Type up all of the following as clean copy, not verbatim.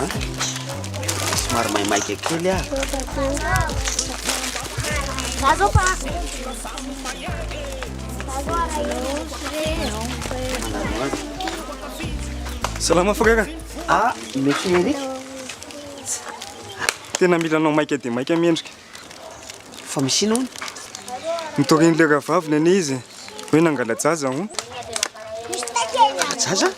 a. Somary maimaika kely aho. Salama frère. Ah, monsieur Eric. Tena mila anao maika dia maika mendrika. Fa misy inona hono? Notorian'ilay rahavaviny anie izy e. Hoe nangala-jaza hono. Nangala-jaza?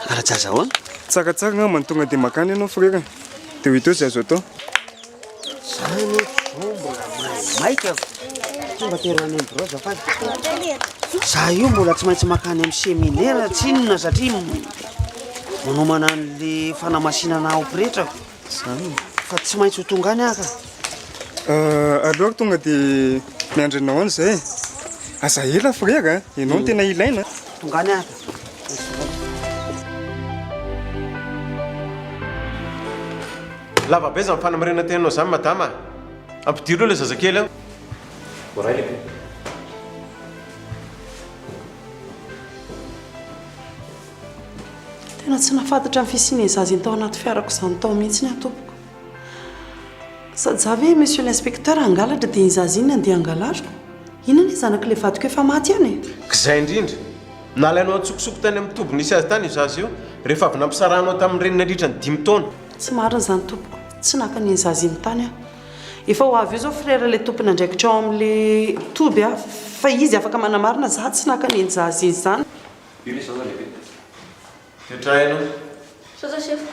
Nangala-jaza ahoana? Tsaratsara angamba ny tonga dia makany ianao frère. Dia ho hita eo izay azo atao. Za anie zao mbola maimaika tonga tero any amin'ny birao azafady. Za io mbola tsy maintsy makany amin'ny seminera tsinona satria manomana an'le fanamasinana ho pretrako. Zany. Fa tsy maintsy ho tonga any aho ka. Aleo ary tonga dia miandry anao any zay e. Aza ela frera a, ianao no tena ilaina. Tonga any aho ka. Lava be zany fanamarinantenanao zany madama a! Ampidiro eo ilay zazakely ao. Voaray lehibe. Tena tsy nahafantatra ny fisian'iny zaza iny tao anaty fiarako izany tao mihitsy aho tompoko. Sady za ve monsieur l'inspecteur hangalatra dia iny zaza iny andeha hangalariko? Iny anie zanak'ilay vadiko efa maty ihany e! K'izay indrindra! Nalainao an-tsokosoko tany amin'ny toby nisy azy tany io zaza io, rehefa avy nampisarahanao tamin'ny reniny nandritra ny dimy taona. Tsy marina izany tompoko, tsy naka an'iny zaza iny tany aho. Efa ho avy eo izao frère ilay tompon'andraikitra ao amin'ilay toby aho, fa izy afaka manamarina za tsy naka an'iny zaza iny izany. Io ilay zaza lehibe. Mipetraha ianao. Misaotra sefo.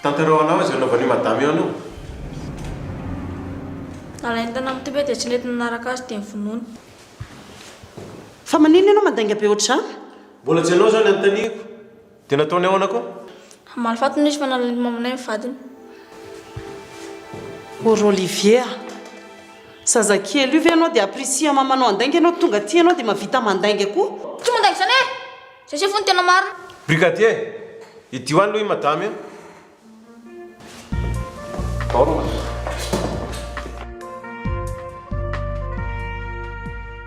Tantarao anao izay nanaovan'io madama io anao. Nalainy tany amin'ny toby aho dia tsy nety nanaraka azy dia novonoiny. Fa maninona ianao mandainga be ohatr'izany? Mbola tsy ianao izao ny anontaniako. Dia nataony ahoana koa? Hamaly faty hono izy fa nalain'ny mamanay ny vadiny. O ry Olivier a! Zazakely io ve ianao dia apprécier mamanao handainga ianao tonga aty ianao dia mahavita mandainga koa? Tsy mandainga izany e! Izay sefo no tena marina. Brigadier! Idio any aloha i madame io. Ao aloha madame.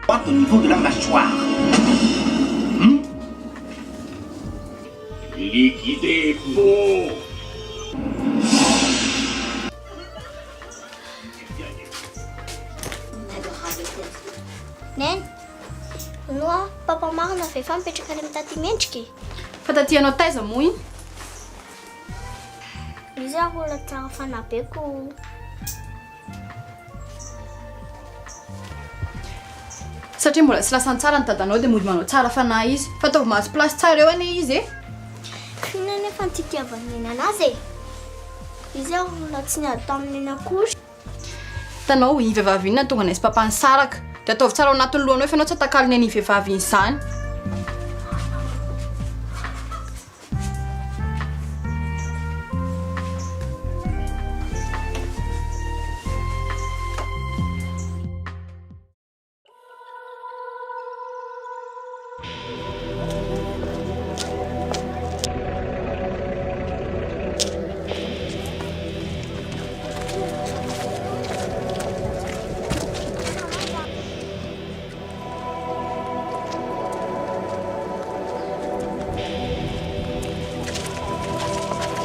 Au niveau de la mâchoire. Hum? Liquider faux. Neny, hono hoa papa marina ve fa mipetraka any amin'ny taty mendrika e? Fa taty anao taiza moa iny? Izy ary olona tsara fanahy be ko. Satria mbola tsy lasany tsara ny dadanao dia mody manao tsara fanahy izy. Fa ataovy mahazo place tsara eo anie izy e. F'inona anefa no tsy itiavan'i Neny anazy e? Izy ary olona tsy niady tamin'i Neny akory. Hitanao, iny vehivavy iny nahatonga anay sy papa nisaraka. Dia ataovy tsara ao anatin'ny lohanao fa ianao tsy atakalony an'iny vehivavy iny izany.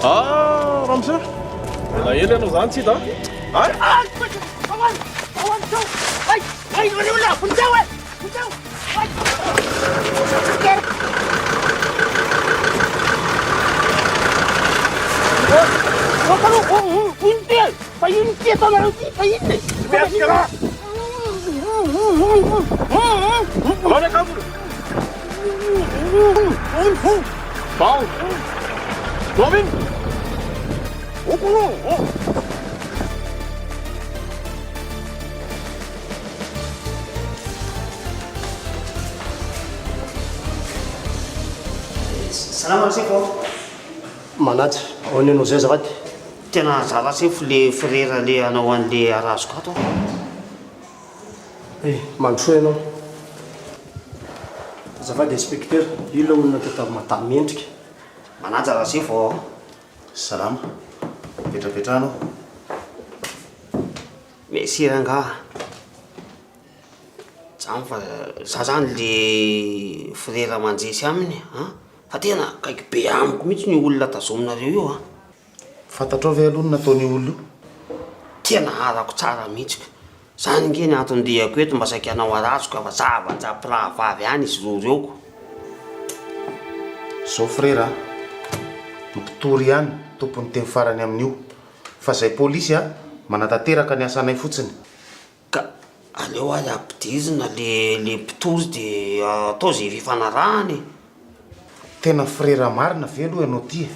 Ah, ramose. Naheno ianao zany tsy hita? Ah! Salama ry sefo ô! Manaja, ahoana ianao izay azafady? Tena zara sefo le frera le hanao anle arazoko ato a. Eh, mandrosoa ianao. Azafady inspecteur, io ilay olona tadiavy madame Mendrika. Manaja Rasefo ô. Salama. Mipetrapetraha anao. Merci rangaha. Zany fa za zany le frera manjesy aminy an. Fa tena akaiky be amiko mihitsy io olona tazominareo io an. Fantatrao ve aloha ny nataon'io olona io? Tena arako tsara mihitsy ka. Zany nge ny anton-diako eto mba saika hanao arazoka fa zavatra mpirahavavy any izy roa ireo ko. Zao frera a, mpitory ihany tompon'ny teny farany amin'io fa zay polisy a manatanteraka ny asanay fotsiny. Ka aleo ary ampidirina le le mpitory de atao ze fifanarahana e. Tena frera marina ve aloha ianao ty e?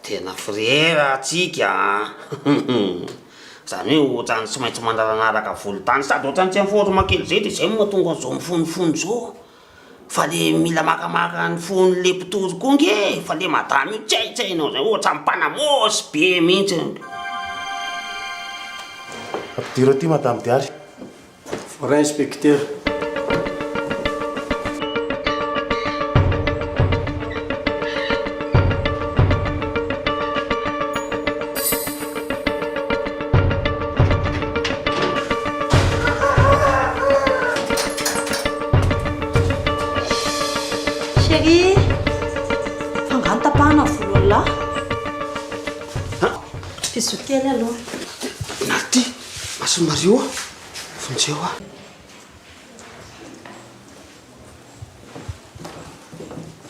Tena frera atsika an! Zany hoe ohatran'ny tsy maintsy manaranaraka volon-tany sady ohatran'ny tsy en forme kely zay de zay no mahatonga an'izao mifonofono zao. Fa le mila makamaka ny fon'le mpitory koa nge e, fa le madama io tsy hay tsy hainao zay, ohatran'ny mpanamôsy be mihitsy. Ampidiro aty madame Diary. Voaray inspecteur. Chérie, fa angaha notapahana ny volon'lah? Bisous kely aloha. Narty, Masin'i Maria ô, vonjeo aho.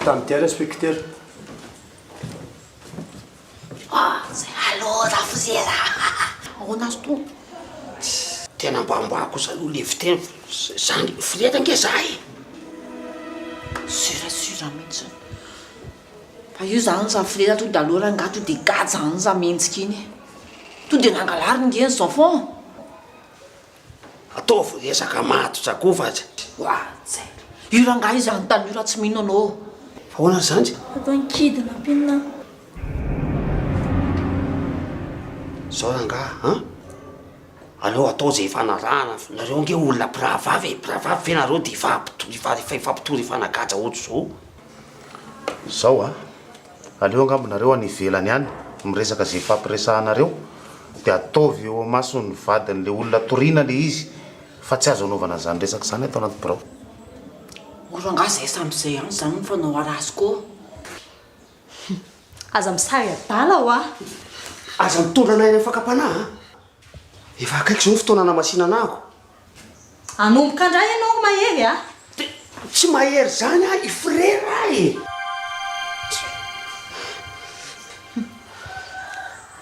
Tany diary inspecteur. Ah, zay allo rafozera. Ahoana azy to? Tena mba mba kosa aloha le fiteny zany freta ange za e. Sûr sûr mihitsy. Fa io zany za frera to de aleo rangahy to de gaga zany za mihetsika iny. To de nangalariny nge ny enfants. Ataovy resaka matotra koa fa tsy. Oa-tsay. Io rangahy io zany tany io raha tsy mino anao. Fa ahoana zandry? Ataony kidnapping aho. Zao rangahy an! Aleo atao izay ifanarahana fa nareo ange olona mpirahavavy e! Mpirahavavy ve nareo dia hifampitory hifanagaja ohatr'izao? Zao an! Aleo angamba nareo any ivelany any miresaka ze ifampiresahanareo de ataovy eo amason'ny vadin'le olona toriana le izy fa tsy azo anaovana an'izany resaka izany ato anaty birao. O rangahy zay samy zay ihany zany no fanao arazy ko. Aza misary adala hoa. Aza mitondra anay any amin'ny fakam-panahy an! Efa akaiky izao ny fotoana hanamasinana ahako. Hanomboka indray ianao ry Mahery a! Tsy mahery izany aho i Frera e!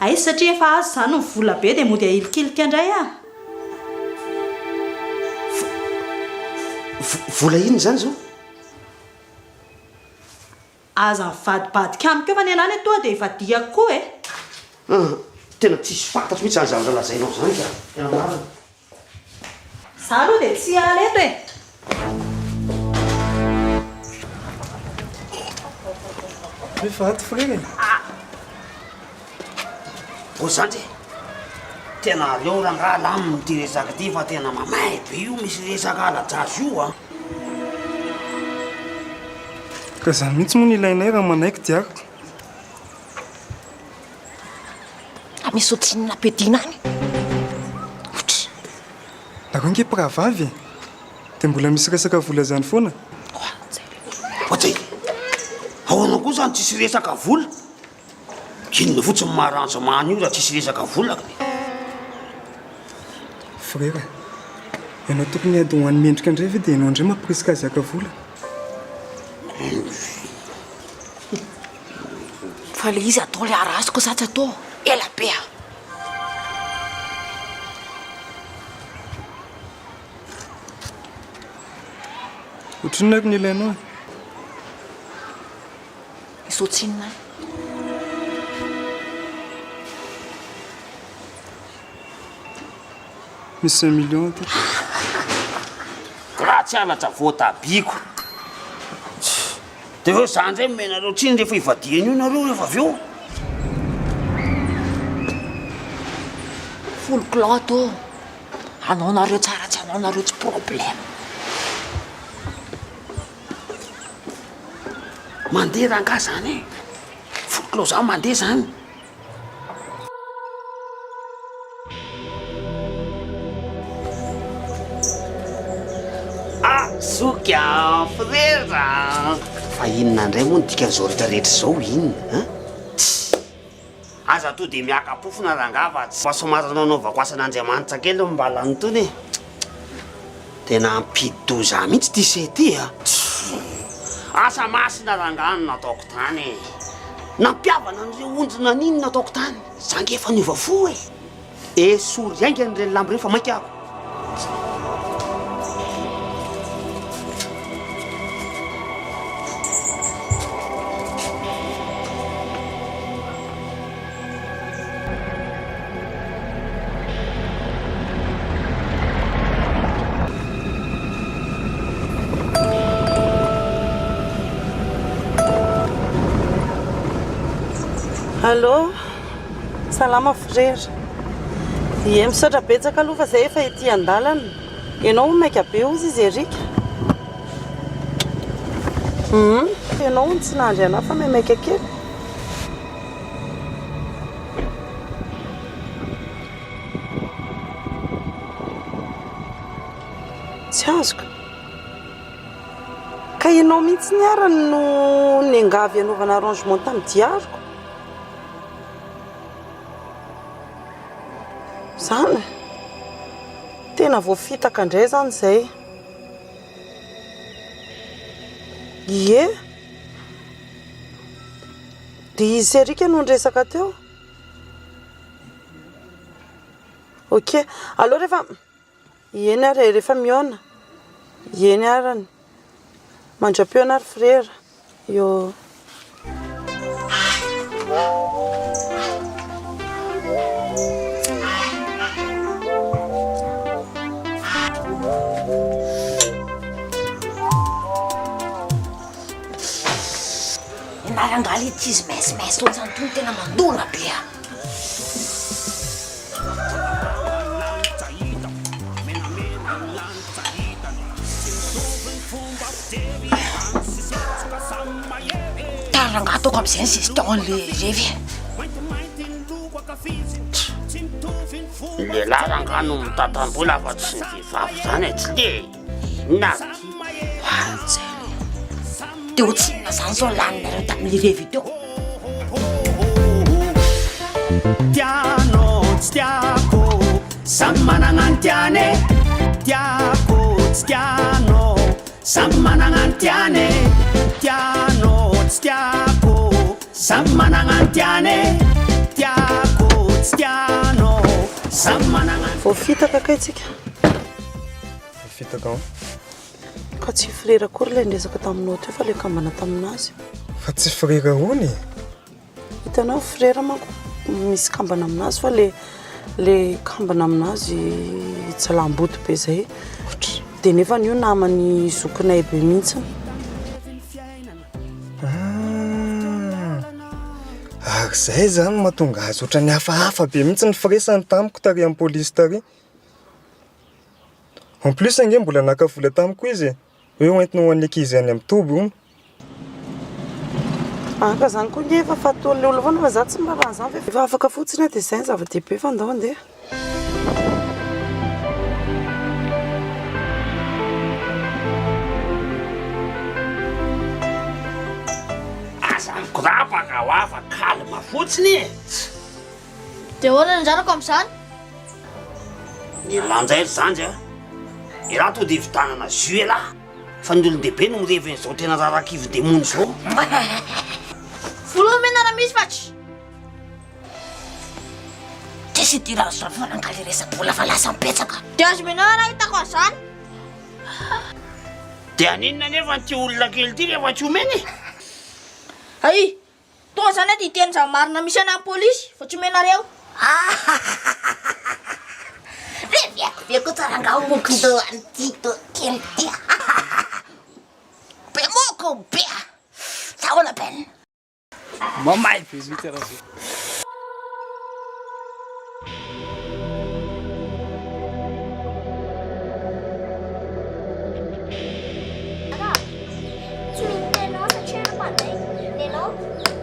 Aiza satria efa azo izany ny vola be dia mody ahilikilika indray aho. Vola inona izany izao? Aza mivadibadika amiko eo fa ny anah anie toa dia efa diako koa e! Tena tsisy fantatro mihitsy izany zavatra lazainao izany ka! Tena marina. Za aloha dia tsy hiala eto e! Efa ato frera e! Ô zandry e! Tena aleo rangaha alamina ity resaka ity fa tena mamay be io misy resaka hala-jaza io a! Ka zany mihitsy moa no ilainay raha manaiky diariko. Misy ohatrinona ampiadiana any? Otra! Nareo ange mpirahavavy e! Dia mbola misy resaka vola zany foana? Ohatray! Ahoana koa zany tsisy resaka vola? Inona fotsiny maha ranjomany io raha tsisy resaka vola ka? Frera, ianao tokony hiady ho an'i Mendrika indray ve dia ianao indray mampirisika azy haka vola? Fa le izy atao le arasiko sa tsy atao? Ela be a! Ohatrinona ary ny ilainao e? Izao tsinona any. Misy 5 millions aty. Raha tsy halatra voatabiako. Dia avy eo za indray omenareo tsiny rehefa hivadihana io nareo rehefa avy eo. Folo kilao ato. Anao nareo tsara tsy anao nareo tsy problème. Mandeha rangahy zany e! Folo kilao zany mandeha zany. Ah zoky a! Frera a! Fa inona indray moa ny dikan'izao rehetra rehetra izao, inona an? Tssy! Aza to dia miaka-pofona rangaha fa tsy mba somary nanaovako asan'Andriamanitra kely ny mba lany tony e! Tena hampidi-doza ahy mihitsy ity se ity a! Asa masina rangaha no nataoko tany e! Nampihavana an'ireo ondry nanino no nataoko tany? Za nge efa niova fo e! Esory haingana ireny lamba ireny fa maika aho. Allô, salama frera. Ie, misaotra betsaka aloha fa zay efa ety an-dalana. Ianao hono maika be hozy izy Eric. Hum, ianao hono tsy nandry anah fa maimaika kely. Tsy azoko. Ka ianao mihitsy ny ara no niangavy hanaovana arrangement tamin'ny diariko. Zany? Tena voafitaka indray izany izay. Ie. Dia izy sy Eric no niresaka teo. Ok. Aleo rehefa Eny ary e, rehefa mihaona. Eny arany. Mandra-pihaona ary frera. Yo. Ianareo angaha le ankizy mince mince ohatran'itony tena mandona be a! Tara rangaha ataoko amin'izay ny gestion an'le revy e. Ny lehilahy rangaha no mitantam-bola fa tsy ny vehivavy izany e, tsy le inona ary ity? Oanjely. Dia ho tsy inona izany izao laninareo tamin'le revy teo? Tianao tsy tiako samy managna ny tiany e Tiako tsy tianao samy managna ny tiany e Tianao tsy tiako samy managna ny tiany e Tiako tsy tianao samy managna ny Voafitaka kay tsika. Voafitaka ao. Ka tsy frera akory ilay niresaka taminao teo fa ilay kambana taminazy. Fa tsy frera hono e! Hitanao frera manko misy kambana aminazy fa le le kambana aminazy tsalamboto be zay. Dia nefa io namany zokinay be mihitsy. Ah, ary izay izany no mahatonga azy ohatran'ny hafahafa be mihitsy ny firesany tamiko tary amin'ny polisy tary. En plus ange mbola naka vola tamiko izy e, hoe hoentina ho an'ny ankizy any amin'ny toby hono. Ah ka zany koa nge efa fatoan'le olona foana fa za tsy miraharaha an'izany fa efa afaka fotsiny aho dia izay ny zava-dehibe fa ndao andeha. Aza mikorapaka hoa fa calme fotsiny e! Dia ahoana ny anjarako amin'izany? Ny lanja ery zandry a! Elah to dia hividanana jus elah fa ny olon-dehibe no mirevy an'izao tena rarakivin-demony izao. Vola omena raha misy fa tsy. Tsisy idiran'izao foana angaha le resa-bola fa lasa mipetsaka. Dia azo omena raha hitako an'izany. Dia haninona anefa ity olona kely ity rehefa tsy omena e? Hay! Tonga zany aho dia hiteny izany marina misy any amin'ny polisy vao tsy omenareo. Reviako be koa rangaha mokon-dohan'ity toa kely ity a! Be moko be a! Sa ahoana Ben? Mamay be mihitsy raha. Tsy mino tena ao satria ianao mpandainga. Nenao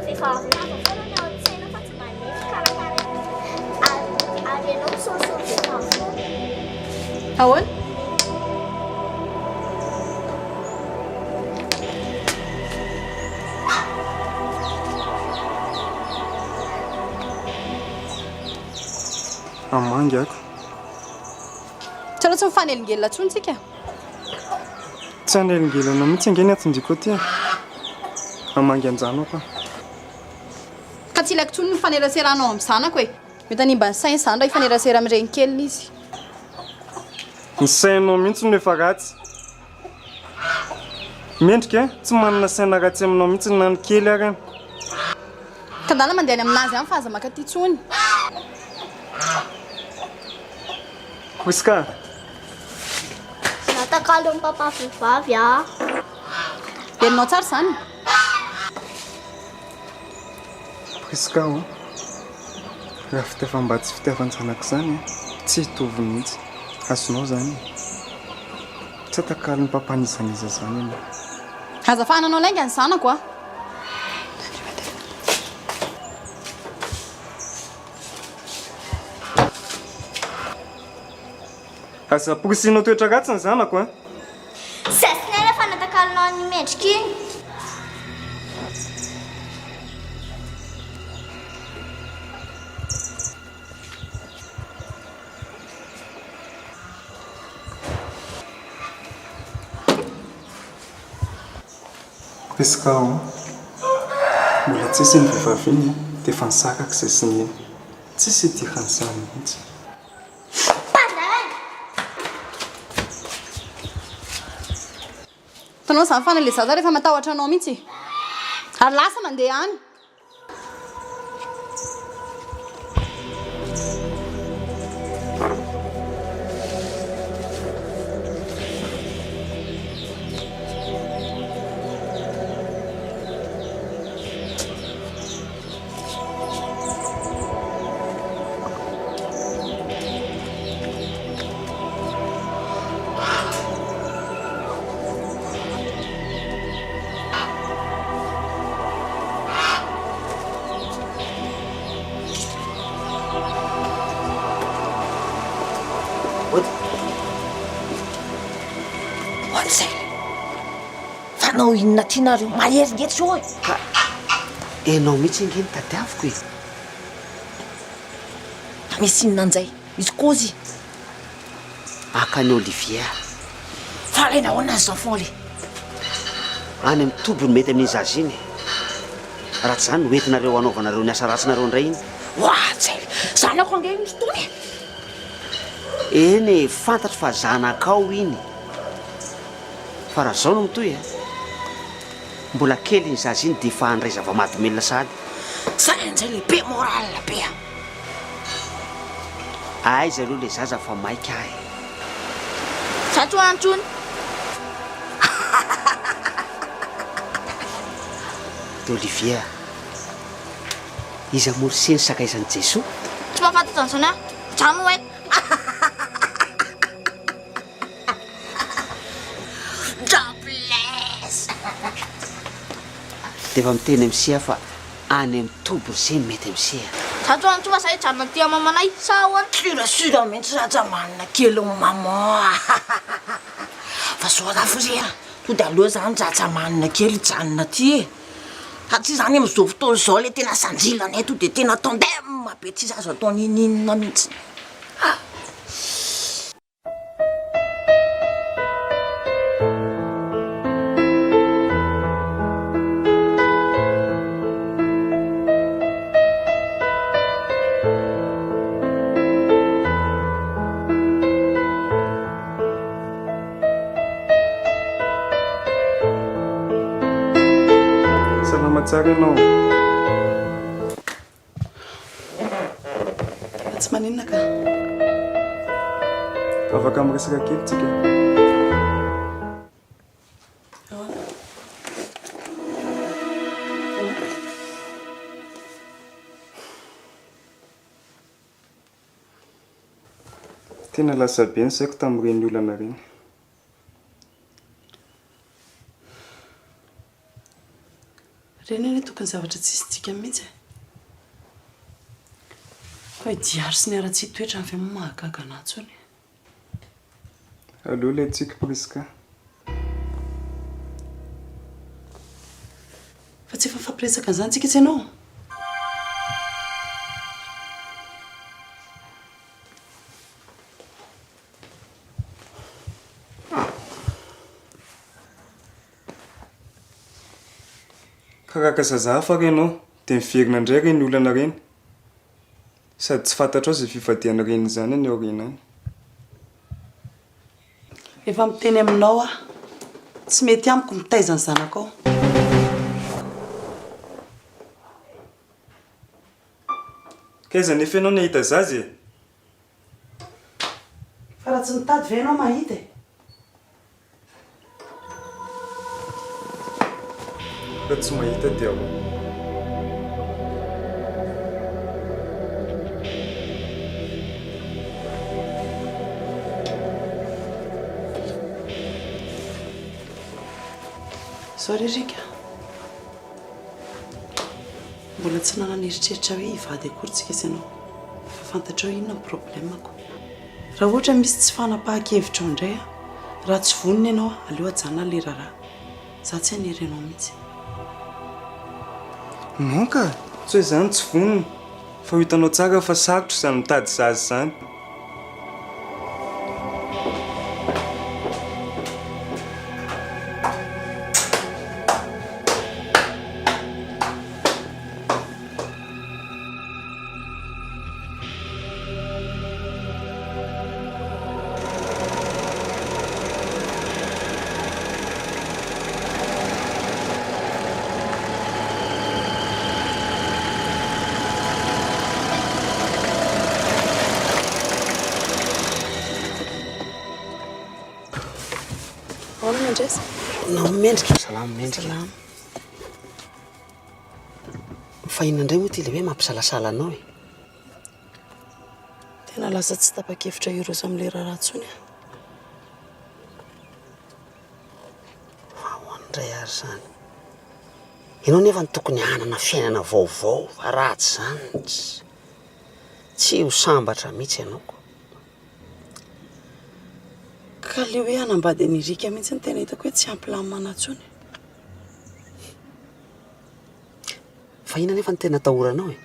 vehivavy lava foana ny ao an-tsaina fa tsy mba nety karakaraina. Ary ary ianao misaosaory vehivavy foana. Ahoana? Hamangy ako. Tsy aleo tsy mifanelingelina intsony tsika. Tsy hanelingelina mihitsy ange ny atin-diko aty e. Hamangy an-janako aho. Ka tsy ilaiko intsony ny mifaneraseranao amin'ny zanako e. Mety hanimba ny sainy izany raha hifanerasera amin'ny renikeliny izy. Ny sainao mihitsy no efa ratsy. Mendrika a! Tsy manana saina ratsy aminao mihitsy na ny kely ary an! Ka ndana mandeha any aminazy any fa aza maka aty intsony. Prisca! Natakalon'i papa vehivavy ah. Henonao tsara izany? Prisca ô! Raha fitiavam-bady sy fitiavan-janaka izany an, tsy hitovy mihitsy. Azonao izany e! Tsy atakalon'i papa n'iza n'iza izany ianao. Aza fahananao lainga ny zanako a! Aza amporisihinao toetra ratsy ny zanako a! Zay sy Neny efa natakalonao an'i Mendrika iny. Prisca ô! Mbola tsisy iny vehivavy iny e, dia efa nisaraka izay sy Neny. Tsisy idiran'izany mihitsy. Mpandainga! Hitanao izany fa na ilay zaza ary efa matahotra anao mihitsy e! Ary lasa mandeha any. Ohatrizay. Fanao inona ty nareo? Mahery nge tsy eo e. Ka enao mihitsy ange no tadiaviko e. Fa misy inona njay? Misy kôzy? Haka an'i Olivier aho. Fa alaina ahoana ny enfant le? Any amin'ny toby no mety amin'iny zaza iny e. Raha tsy izany hoentinareo hanaovanareo ny asa ratsinareo indray iny. Ohatrizay le. Zanako ange iny tony e. Eny e, fantatro fa zanakao iny. Fa raha zao no mitohy a! Mbola kely iny zaza iny dia efa handray zava-mahadomelina sahady. Zay anjay le be moral be a! Aiza aloha le zaza fa maika aho e! Za tsy ho any intsony. D'Olivier a! Iza moa ry se ny sakaizan'i Jesoa? Tsy mahafantatra an'izany aho. Zany no haiko. God bless. Dia efa miteny amin'i se aho fa any amin'ny toby ry se no mety amin'i se a. Za tsy ho any intsony fa za hijanona aty amin'ny mamanay sa ahoana? Sûr sûr mihitsy rajamanina kelin'i maman a! Fa zao rafose a, to de aleo zany rajamanina kely hijanona aty e! Satria zany amin'izao fotoana izao le tena sanjilanay to de tena tandem be tsisy azo atao n'inon'inona mihitsy. Salama tsara ianao. Fa tsy maninona ka. Afaka miresaka kely tsika. Tena lasa be ny saiko tamin'ireny olana ireny. Ireny anie tokony zavatra tsisy dikany mihitsy e. Fa i Diary sy ny haratsian-toetrany ve moa mahagaga anà intsony? Aleo ilay tsiky Prisca. Fa tsy efa nifampiresaka an'izany tsika tsy ianao? Ka raha ka zaza hafa ary ianao dia miverina indray ireny olana ireny. Sady tsy fantatrao izay fivadihan'ny reniny izany any aoriana any. Efa miteny aminao aho, tsy mety amiko mitaiza ny zanakao. K'aiza anefa ianao nahita zaza e? Fa raha tsy mitady ve ianao mahita e? Raha tsy mahita dia ahoana? Sorry Rika. Mbola tsy nanana eritreritra hoe hivady akory tsika sy ianao. Fa fantatrao inona ny problème-ko. Raha ohatra misy tsy fanapahan-kevitra ao indray an, raha tsy vonona ianao an, aleo ajanona ilay raharaha. Za tsy hanery anao mihitsy. Non ka! Tsy hoe za no tsy vonona, fa ho hitanao tsara fa sarotra izany mitady zaza izany. Ahoana Mendresa? Salama Mendrika. Salama Mendrika. Salama. Fa inona indray moa ity ilay hoe mampisalasala anao e? Tena lasa tsy tapa-kevitra hiroso amin'ilay raharaha intsony aho. Fa ahoana indray ary izany? Ianao nefa no tokony hanana fiainana vaovao fa raha tsy izany tsy ho sambatra mihitsy ianao ko. Ka ilay hoe hanambady an'i Eric mihitsy no tena hitako hoe tsy hampilamina anà intsony. Fa inona nefa no tena atahoranao e?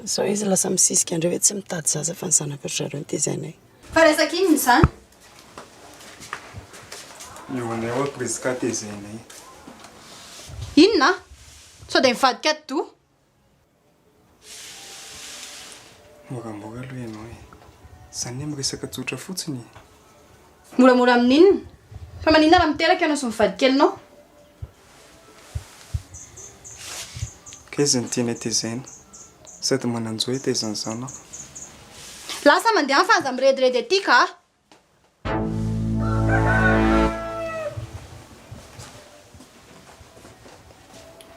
Izao izy lasa misisika indray hoe tsy mitady zaza fa ny zanak'ry zareo no tezainay. Fa resaka inona izany? Eo anay hoa Prisca tezainay. Inona? Sao dia mivadika atidoha? Moramora aloha ianao e. Za anie miresaka tsotra fotsiny e. Moramora amin'inona? Fa maninona raha miteraka ianao sy ny vadikelinao? K'aiza no tianay tezaina? Sady manan-jo hitaiza ny zanako. Lasa mandeha any fa aza mirediredy aty ka!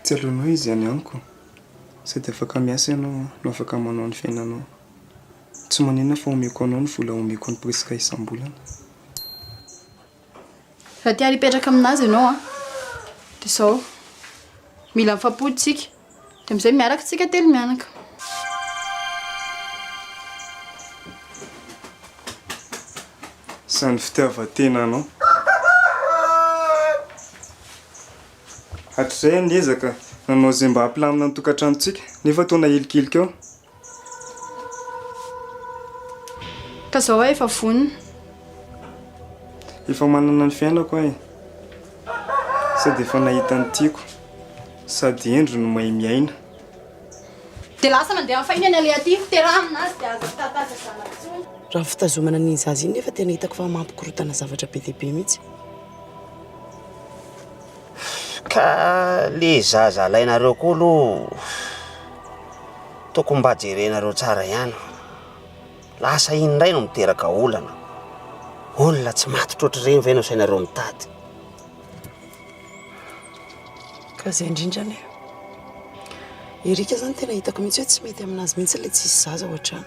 Tsy aleonao izy any amiko. Sady afaka miasa ianao no afaka manao ny fiainanao. Tsy maninona fa omeko anao ny vola omeko an'i Prisca isam-bolana. Raha te hipetraka aminazy ianao an, dia izao, mila mifampody tsika, dia amin'izay miaraka tsika telo mianaka. Izany fitiavan-tenanao. Hatrizay aho niezaka nanao izay mba hampilamina ny tokantranontsika, nefa toa nahilikilika eo. Ka zao aho efa vonona. Efa manana ny fiainako aho e. Sady efa nahita ny tiako. Sady hendry no mahay miaina. Dia lasa mandeha amin'ny fahiny any aleha aty, teraha aminazy dia aza mitataza zanaka intsony. Raha ny fitazomana an'iny zaza iny nefa tena hitako fa mampikorontana zavatra be dia be mihitsy. Ka le zaza alainareo koa aloha tokony mba jerenareo tsara ihany. Lasa iny indray no miteraka olana. Olona tsy matotra ohatr'ireny ve no asainareo mitady? Ka izay indrindra anie. Eric zany tena hitako mihitsy hoe tsy mety aminazy mihitsy ilay tsisy zaza ao an-trano.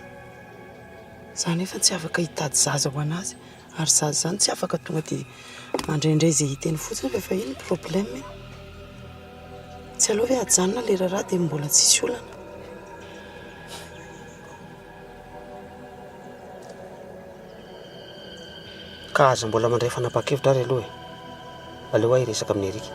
Za nefa tsy afaka hitady zaza ho anazy. Ary zaza izany tsy afaka tonga dia mandraindray izay hita eny fotsiny fa efa iny ny problème e. Tsy aleo ve ajanona ilay raharaha dia mbola tsisy olana. Ka aza mbola mandray fanapahan-kevitra ary aloha e. Aleo aho hiresaka amin'i Eric.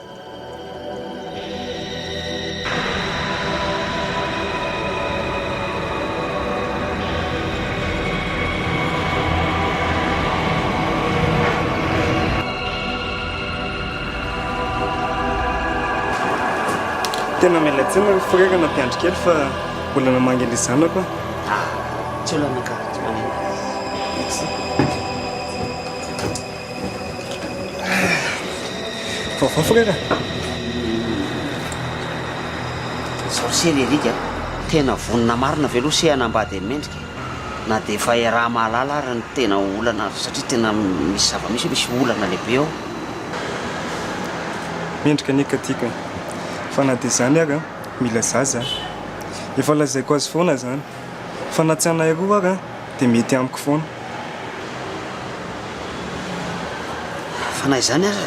Tena miala tsiny ry frera nampiandry kely fa mbola namangy an'ilay zanako aho. Ah, tsy olana ka, tsy maninona. Merci. Vaovao frera? Zao se ry Eric a, tena vonona marina ve aloha se hanambady an'i Mendrika e? Na dia efa iaraha-mahalala ary ny tena olana satria tena misy zava-misy hoe misy olana lehibe ao. Mendrika anie ka tiako e! Fa na dia izany ary an, mila zaza aho. Efa lazaiko azy foana izany. Fa na tsy anay roa ary an, dia mety amiko foana. Fa na izany aza,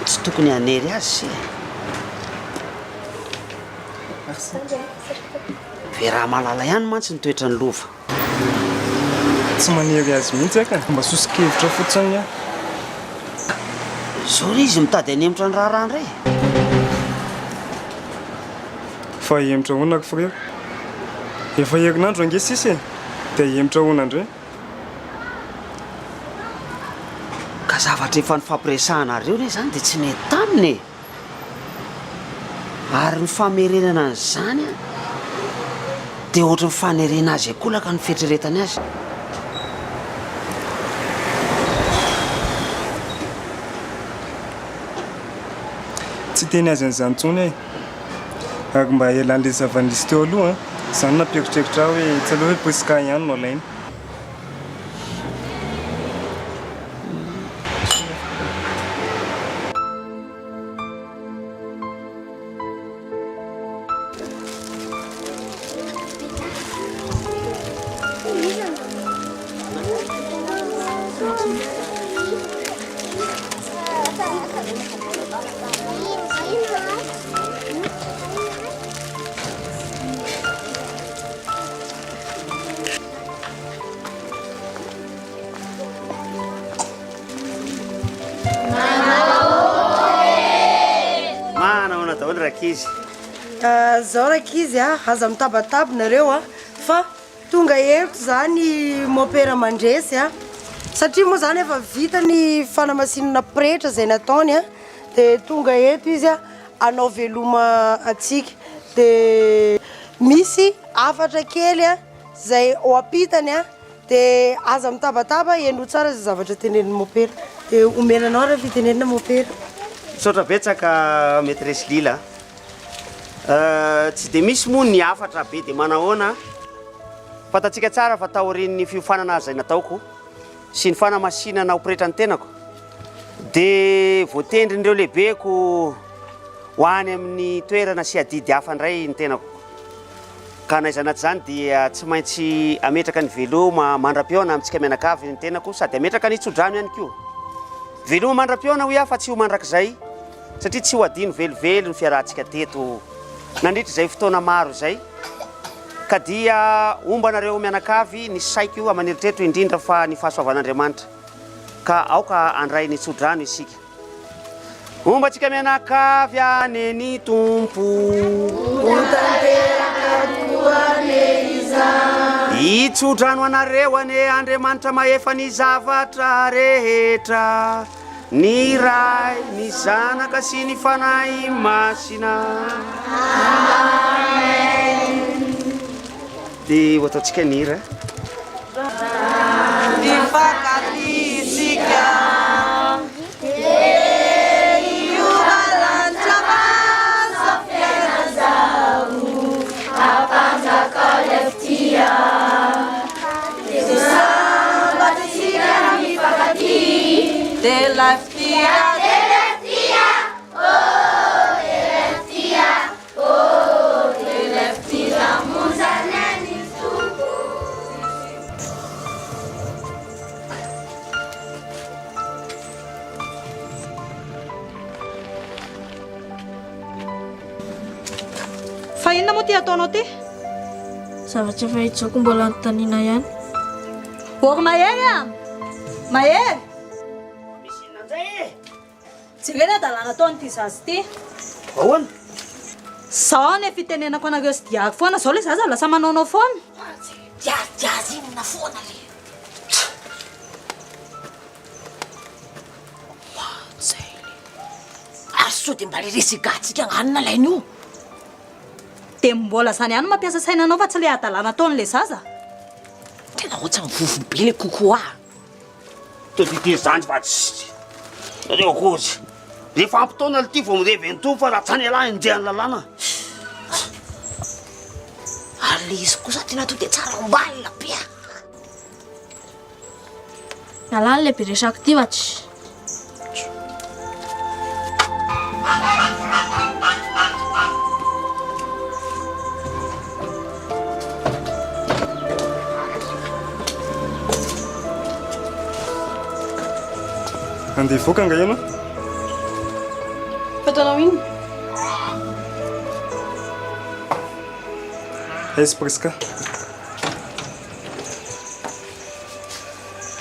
tsy tokony hanery azy se e! Merci. Vera-malala ihany mantsy ny toetran'i Lova. Tsy manery azy mihitsy aho ka. Mba soso-kevitra fotsiny aho. Zao re izy mitady hanemotra ny raharaha indray e. Fa hihemotra ahoana ry frera? Efa herinandro ange sisa e! Dia hihemotra ahoana indray? Ka zavatra efa nifampiresahanareo anie izany dia tsy nety taminy e! Ary ny famerenana an'izany an, dia ohatry ny fanerena azy ankolaka ny fieritreretany azy. Tsy hiteny azy an'izany intsony aho e. Ary mba hialan'ilay zava-nisy teo aloha an, izany nampieritreritra ahy hoe tsy aleo ve Prisca ihany no alaina. Manahoana daholo rankizy? Zao rankizy a, aza mitabataba nareo a, fa tonga eto zany mopera mandresy a, satria moa zany efa vita ny fanamasinana pretra zay nataony a, de tonga eto izy a hanao veloma antsika, de misy hafatra kely a zay ho ampitany a. Dia aza mitabataba, henoy tsara izay zavatra tenenin'i Mopera. Dia omena anao ary ny fitenenana Mopera. Misaotra betsaka Maîtresse Lila a. Tsy dia misy moa ny hafatra be dia manahoana. Fantatsika tsara fa taorian'ny fiofanana izay nataoko sy ny fanamasinana ho pretra ny tenako dia voatendrin'ireo lehibeko ho any amin'ny toerana sy adidy hafa indray ny tenako. Ka na izany na tsy izany dia tsy maintsy hametraka ny veloma mandra-pihaona amintsika mianakavy ny tenako sady hametraka ny tsodrano ihany koa. Veloma mandra-pihaona hoy aho fa tsy ho mandrakizay satria tsy ho adino velively ny fiarahantsika teto nandritra izay fotoana maro izay ka dia homba anareo mianakavy ny saiko aman'eritreritro indrindra fa ny fahasoavan'Andriamanitra ka aoka handray ny tsodrano isika. Homba antsika mianakavy anie ny Tompo. Ho tanteraka tokoa anie izany. Hitsodrano anareo anie Andriamanitra mahefa ny zavatra rehetra, ny Ray, ny Zanaka sy ny Fanahy Masina. Amen. Dia ho ataontsika ny hira. Mifankatia isika. Dia hiova lanitra maso fiainana izao. Ampanjakao ilay fitia. Dia ho sambatra isika raha mifankatia. Dia ilay fitia. Dia ilay fitia. Oh, dia ilay fitia. Fa inona moa ity ataonao ity? Zavatra efa hijoko mbola anontaniana ihany. Ory Mahery a! Mahery! Misy inona indray e? Jereo ny hadalana ataon'ity zaza ity. Ahoana? Zao ny fitenenako anareo sy Diary foana, zao le zaza lasa manaonao foana. Diary Diary inona foana le. Matsay le. Sao dia mba le resigantsika angaha no nalainy io? Dia mbola zany ihany no mampiasa saina anao fa tsy le hadalana ataon'le zaza? Tena ohatran'ny vovo be le coco a! Tadidio izany fa tsy nareo akory. Rehefa ampy taona lty vao mirevy an'itony fa raha tsy any ialahy enjehan'ny lalàna. Ary le izy kosa tena to dia tsara ombalina be a! Nalany le be resako ty fa tsy. Andeha hivoaka angaha ianao? Fa ataonao inona? Aiza Prisca?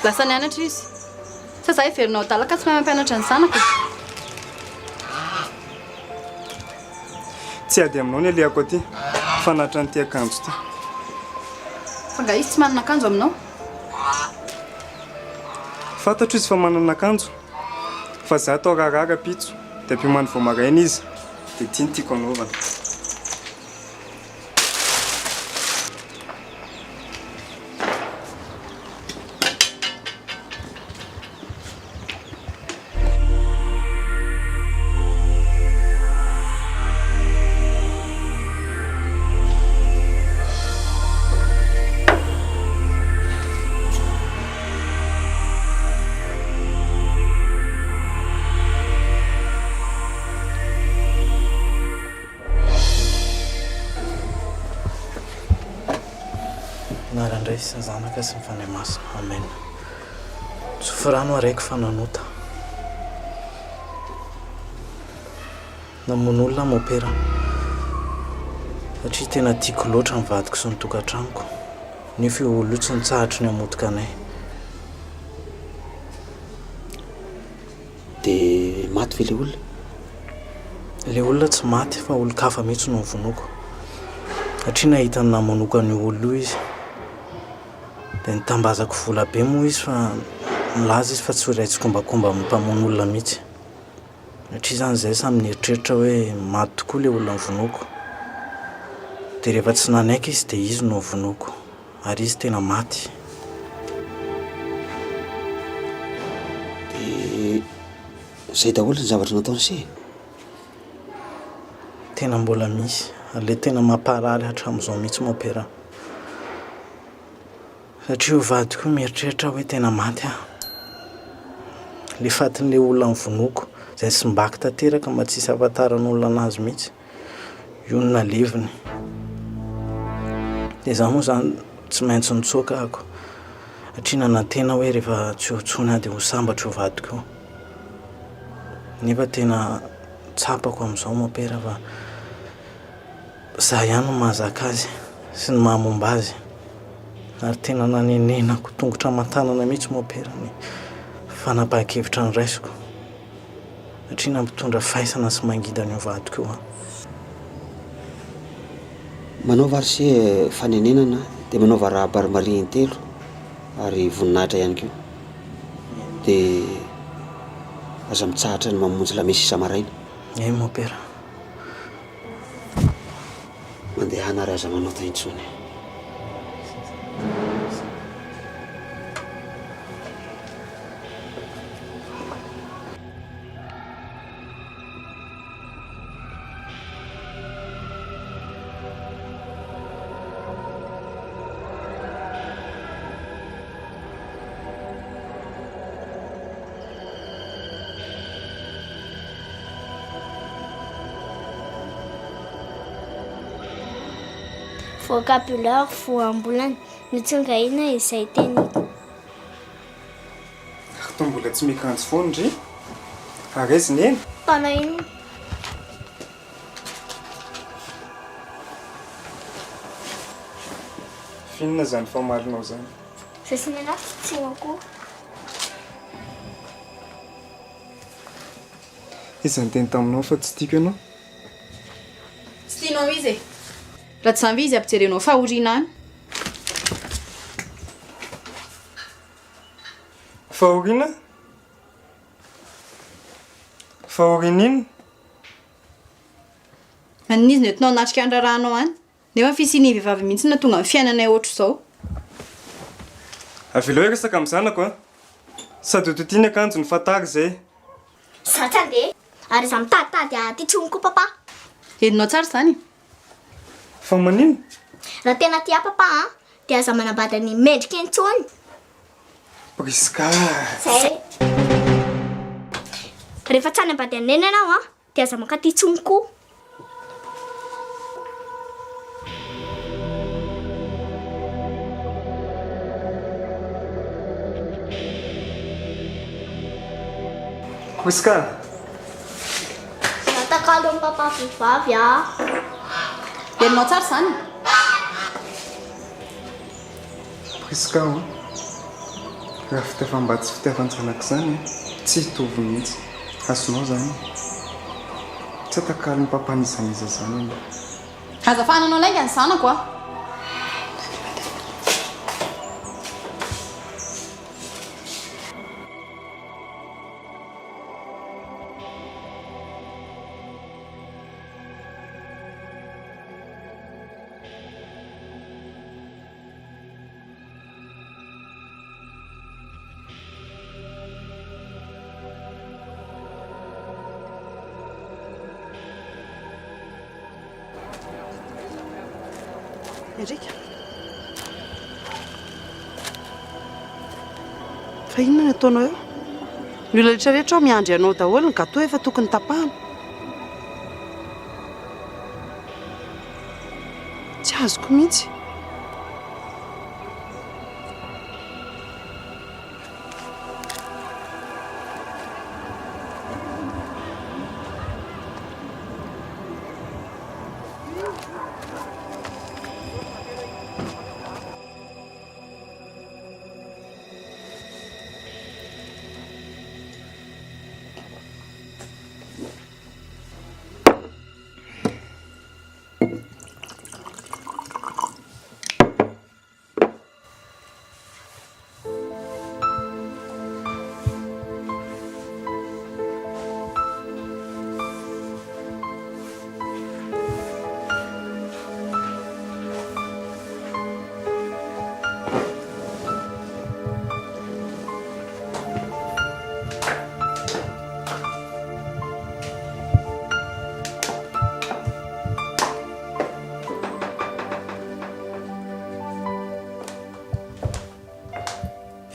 Lasa nianatra izy. Sa za heverinao adala ka tsy mahay mampianatra ny zanako e? Tsy ady aminao ny alehako aty fa natra an'ity akanjo ity. Fa nga izy tsy manana akanjo aminao? Fantatro izy fa manana akanjo fa za atao raharaha rahampitso dia ampiomano vao maraina izy dia ity no tiako anaovana. Anaran-dRay sy ny Zanaka sy ny Fanahy Masina. Amen. Tsofy rano aho raiko fa nanota. Namono olona aho mopera. Satria tena tiako loatra ny vadiko sy ny tokantranoko. Nefa io olona io tsy nitsahatry ny hamotika anay. Dia maty ve ilay olona? Ilay olona tsy maty fa olon-kafa mihitsy no novonoiko. Satria nahita ny namonoako an'io olona io izy. Dia nitambazako vola be moa izy fa nilaza izy fa tsy ho iray tsikombakomba amin'ny mpamono olona mihitsy. Satria izany izahay samy nieritreritra hoe maty tokoa ilay olona novonoiko. Dia rehefa tsy nanaiky izy dia izy no novonoiko. Ary izy tena maty. Dia izay daholo ny zavatra nataony se? Tena mbola misy, ary ilay tena mampaharary hatramin'izao mihitsy Mompera. Satria io vadiko io mieritreritra hoe tena maty aho. Ilay fatin'ilay olona novonoiko, izay simbako tanteraka mba tsy hisy ahafantaran'olona an'azy mihitsy. Io no naleviny. Dia izaho moa izany tsy maintsy nitsoaka ako satria nanantena hoe rehefa tsy eo intsony aho dia ho sambatra io vadiko io. Nefa tena tsapako amin'izao mompera fa izaho ihany no mahazaka azy sy ny maha momba azy. Ary tena nanenenako tongotra aman-tanana mihitsy mompera ny fanapahan-kevitra noraisiko. Satria nampitondra faisana sy mangidy an'io vadiko io aho. Manaova ary se fanenenana dia manaova arahaba ary maria intelo ary voninahitra ihany koa. Dia aza mitsahatra ny mamonjy lamesa isa-maraina. Eny mompera. Mandehana ary aza manota intsony. Vocabulaire voambolana notsongaina izay teny. Ary toa mbola tsy miakanjo foana ndry? Ary aiza i Neny? Taona inona? F'inona izany famalinao izany? Za sy Nena tsy akory. Iza niteny taminao fa tsy tiako ianao? Tsy tianao izy e! Raha tsy izany ve izy ampijerenao fahoriana any? Fahoriana? Fahoriana inona? Maninona izy no entinao hanatrika ny raharahanao any? Nefa ny fisian'iny vehivavy mihitsy no nahatonga ny fiainanay ohatr'izao. Avelao hiresaka amin'ny zanako a! Sady ho toty ny akanjony fa tara izay. Izaho tsy handeha, ary izaho mitaditady aty intsony koa papa. Henonao tsara izany? Fa maninona? Raha tena tia ahy papa a, dia aza manambady an'i Mendrika intsony. Prisca. Zay. Rehefa tsy hanambady an'i Neny ianao a, dia aza mankaty intsony koa. Prisca. Natakalon'i papa vehivavy aho. Henonao tsara izany? Prisca ô, raha fitiavam-bady sy fitiavan-janaka izany tsy hitovy mihitsy. Azonao izany e. Tsy atakalon'i papa n'iza n'iza izany ianao. Aza fahananao lainga ny zanako a! Eric. Fa inona no ataonao eo? Ny olona rehetra rehetra ao miandry anao daholo, ny gâteau efa tokony tapahana. Tsy azoko mihitsy.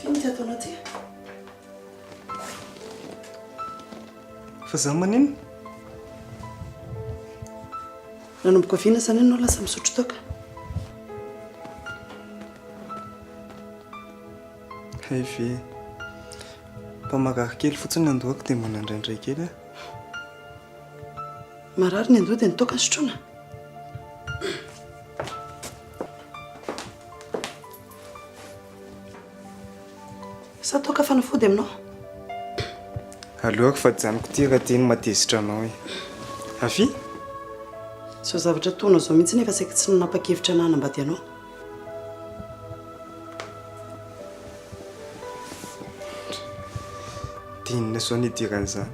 F'inona ity ataonao ity? Fa za maninona? Nanomboka oviana izany ianao lasa misotro toaka? Hay ve. Mba marary kely fotsiny ny andohako dia mba nandraindray kely aho. Marary ny andoha dia ny toaka no sotroina? Sa toaka fanafody aminao? Aleoko fa ajanoko ity raha ity no mahatezitra anao e. Avia! Izao zavatra ataonao izao mihitsy nefa saika tsy nanapa-kevitra ny hanambady anao. Dia inona izao no idiran'izany?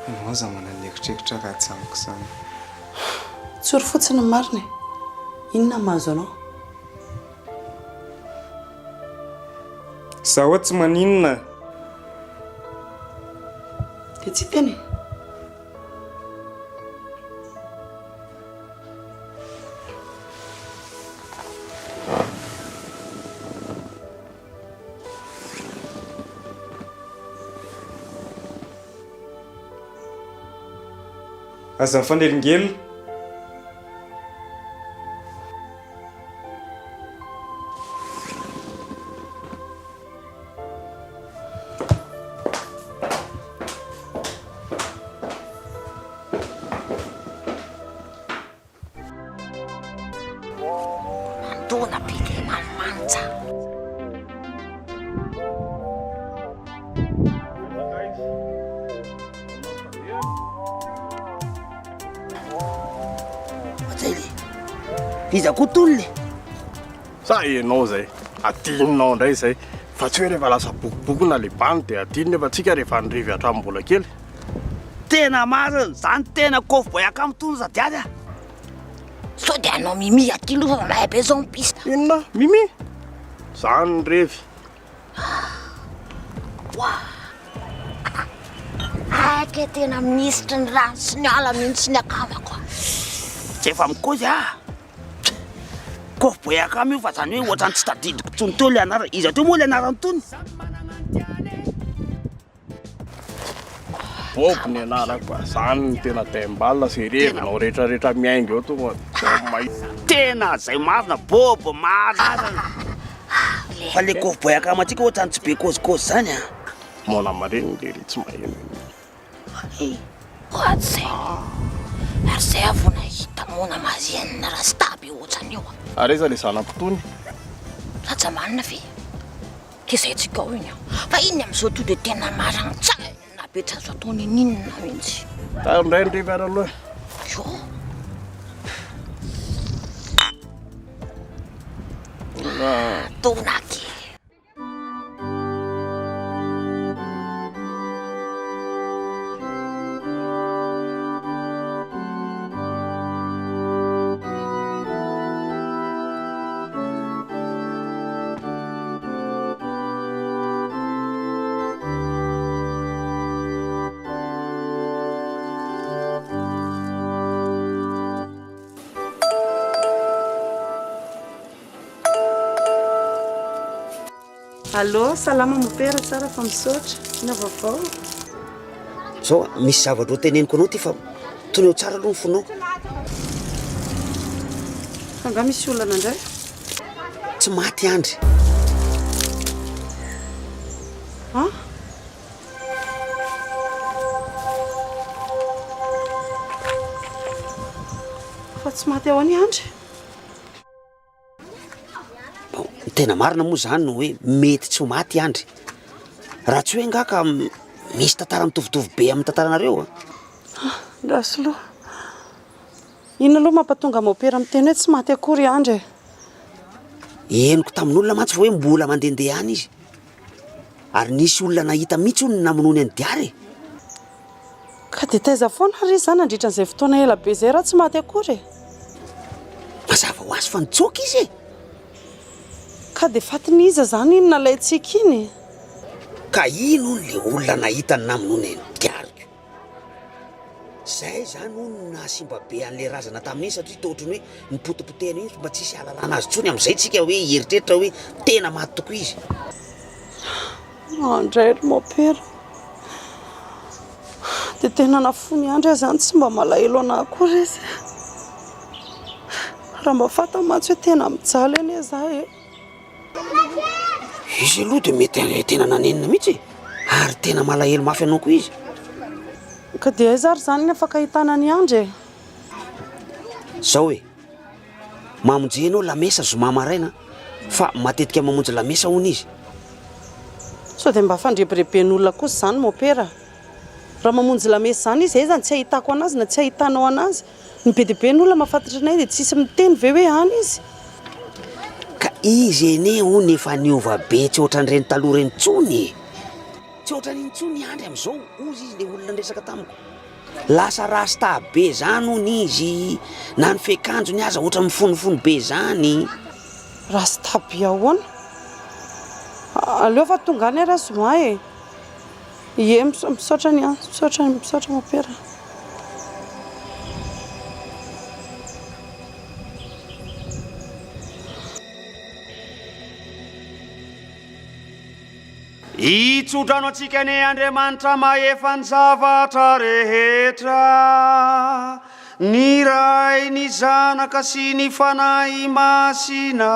Ianao aza manana eritreritra ratsy amiko izany. Tsory fotsiny ny marina e! Inona no mahazo anao? Izaho tsy maninona e! Dia tsy hiteny e! Aza mifanelingelina. Mandona be le manimanitra. Zay le. Iza koa tony le? Sa enao zay? Adinonao indray izay. Fa tsy hoe rehefa lasa bokobokona le bandy dia adino nefa tsika rehefa nirevy hatramin'ny mbola kely. Tena marina zany tena cowboy akamo tony Radiary a! Sao dia hanao mimi aty aloha fa mahay be zao ny piste. Inona? Mimi? Zany ny revy. Wa! Hay ke tena minisitry ny rano sy ny ala mihitsy ny akamako a! Tsy efa mikozy ah! Cowboy akama io fa zany hoe ohatran'ny tsy tadidiko tsony teo le anarana. Iza teo moa le anarany tony? Bob ny anarako a, zany no tena daimbal ze revinao retraretra miainga eo tonga de mahita. Tena zay marina Bob marina. Fa le cowboy akamantsika ohatrany tsy be kôzikôzy zany a. Mona marenina lery tsy maheno e. Ratsy zay. Ary zay aho vao nahita mona marenina rasta be ohatran'io a. Ary aiza le zanako tony? Rajamanina ve? Tezaintsika ao iny an! Fa iny amin'izao to dia tena marani-tsaina be tsy azo atao n'inon'inona mihitsy. Tary indray ny revy ary aloha e. Yo. Dona kely. Allô, salama mopera, tsara fa misaotra. Inona vaovao? Zao misy zavatra ho teneniko anao ty fa toneo tsara aloha ny fonao. Fa nga misy olana indray? Tsy maty Andry. An? Fa tsy maty ahoana i Andry? Bon, ny tena marina moa zany no hoe mety tsy ho maty i Andry. Raha tsy hoe nga ka misy tantara mitovitovy be amin'ny tantaranareo a. Rasoloa. Inona aloha mampatonga mopera miteny hoe tsy maty akory i Andry e? Henoko tamin'olona mantsy fa hoe mbola mandehandeha any izy. Ary nisy olona nahita mihitsy hono ny namonoany an'i Diary e! Ka dia taiza foana ary izy izany nandritra an'izay fotoana ela be izay raha tsy maty akory e? Mazava ho azy fa nitsoaka izy e! Ka dia fatin'iza izany iny nalaintsika iny e? Ka iny hono ilay olona nahita ny namonoany an'i Diary ko! Zay zany hono no nahasimba be an'ilay razana tamin'iny satria toa ohatran'ny hoe nipotipotehina iny mba tsisy hahalalana azy intsony amin'izay tsika hoe hieritreritra hoe tena maty tokoa izy. Andray ry mopera. Dia tena nafoiny Andry aho izany tsy mba malahelo anah akory izy. Raha mba fantany mantsy hoe tena mijaly anie za e. Izy aloha dia mety tena nanenina mihitsy e! Ary tena malahelo mafy anao koa izy. Ka dia aiza ary izany ny afaka ahitana an'i Andry e? Zao e! Mamonjy enao lamesa zoma maraina fa matetika mamonjy lamesa hono izy. Sao dia mba fandrebireben'olona kosa izany mopera? Raha mamonjy lamesa izany izy aiza no tsy ahitako anazy na tsy ahitanao anazy? Ny be dia be ny olona mahafantatra anay dia tsisy miteny ve hoe any izy? Ka izy anie hono efa niova be tsy ohatran'ireny taloha ireny intsony e! Tsy ohatran'iny intsony i Andry amin'izao hozy izy le olona niresaka tamiko. Lasa rasta be zany hono izy, na ny fiakanjony aza ohatran'ny mifonofono be zany. Rasta be ahoana? Aleo fa tonga any ary aho zoma e! Ie, misaotra ny an, misaotra, misaotra mopera. Hitsodrano antsika anie Andriamanitra mahefa ny zavatra rehetra, ny Ray, ny Zanaka sy ny Fanahy Masina.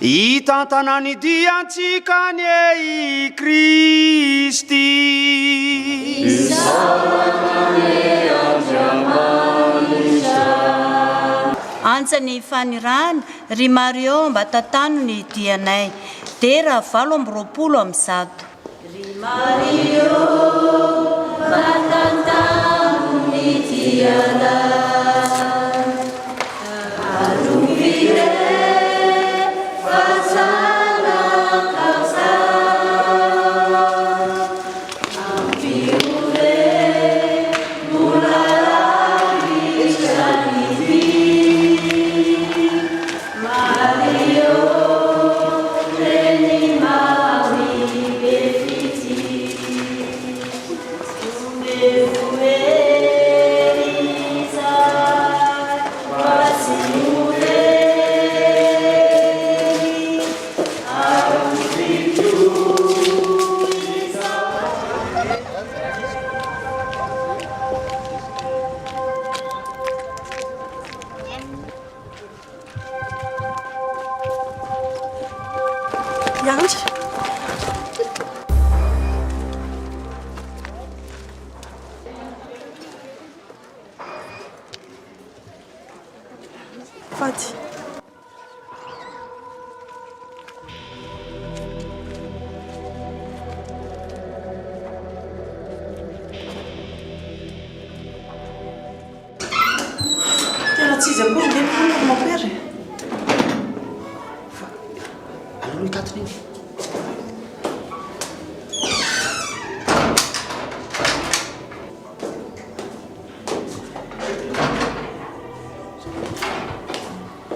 Hitantana ny diantsika anie i Kristy. Isaorana anie Andriamanitra. Antsa ny fanirahana, ry Mario mba tantano ny dianay. Dera 128. Ry Mario mba tantano ny dianay. Arovy re fa zanakao zaho. Miandry. Fady. Tena tsy izy akory nge ny olona ry mon père e. Fa aleo hikatona iny.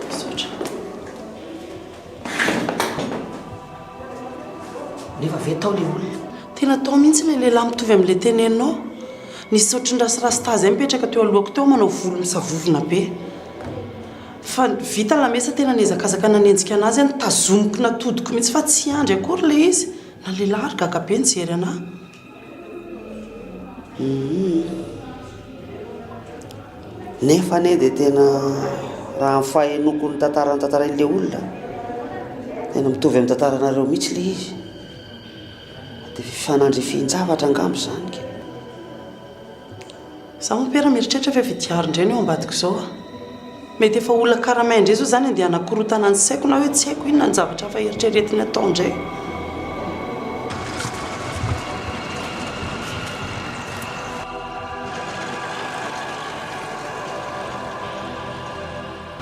Misaotra. Nefa ve tao le olona? Tena tao mihitsy ilay lehilahy mitovy amin'ilay teneninao. Nisy ohatry ny rasirasta izay mipetraka teo alohako teo manao volo misavovona be. Fa vita lamesa tena nihazakazaka nanenjika an'azy aho, notazomiko natodiko mihitsy fa tsy andry akory ilay izy. Na lehilahy ary gaga be nijery an'ahy. Humm. Nefa anie dia tena raha ny fahenoako ny tantara notantarain'ilay olona, tena mitovy amin'ny tantaranareo mihitsy ilay izy. Dia fifanandrifian-javatra angamba izany ka. Izaho mompera mieritreritra fa efa diary indray no eo ambadika izao a. Mety efa olona karamain indray izao izany andeha hanakorontana ny saiko na hoe tsy haiko inona ny zavatra hafa eritreretiny atao indray.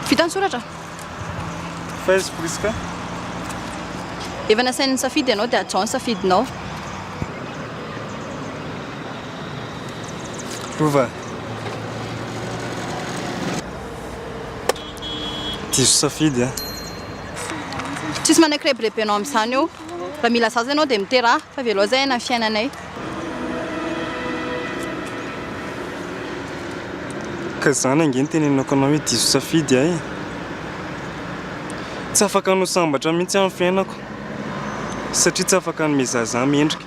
Vita ny soratra? Faiz Prisca. Efa nasainy nisafidy ianao dia hajao ny safidinao. Lova. Diso safidy aho. Tsisy manaiky rebirebenao amin'izany eo. Raha mila zaza ianao dia miteraha fa avelao izay aina ny fiainanay. Ka izany ange no tenenako anao hoe diso safidy aho e. Tsy afaka ny ho sambatra mihitsy aho amin'ny fiainako satria tsy afaka hanome zaza mendrika.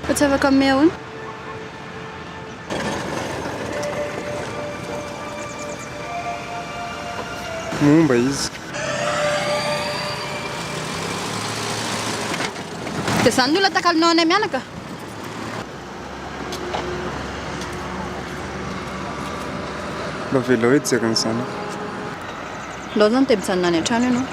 Fa tsy afaka hanome ahoana? Momba izy. Dia izany ny olona takalonao anay mianaka? Mba avelao hijery ny zanako. Ndao izany dia mijanona any an-trano ianao.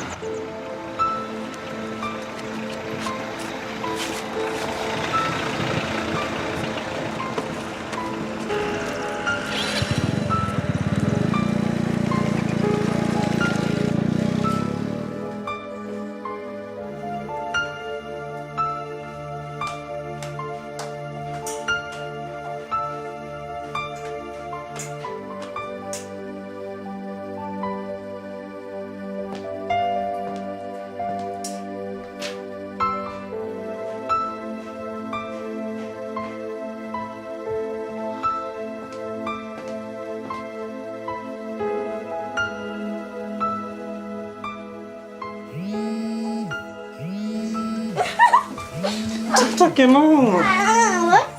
Tratrako ianao.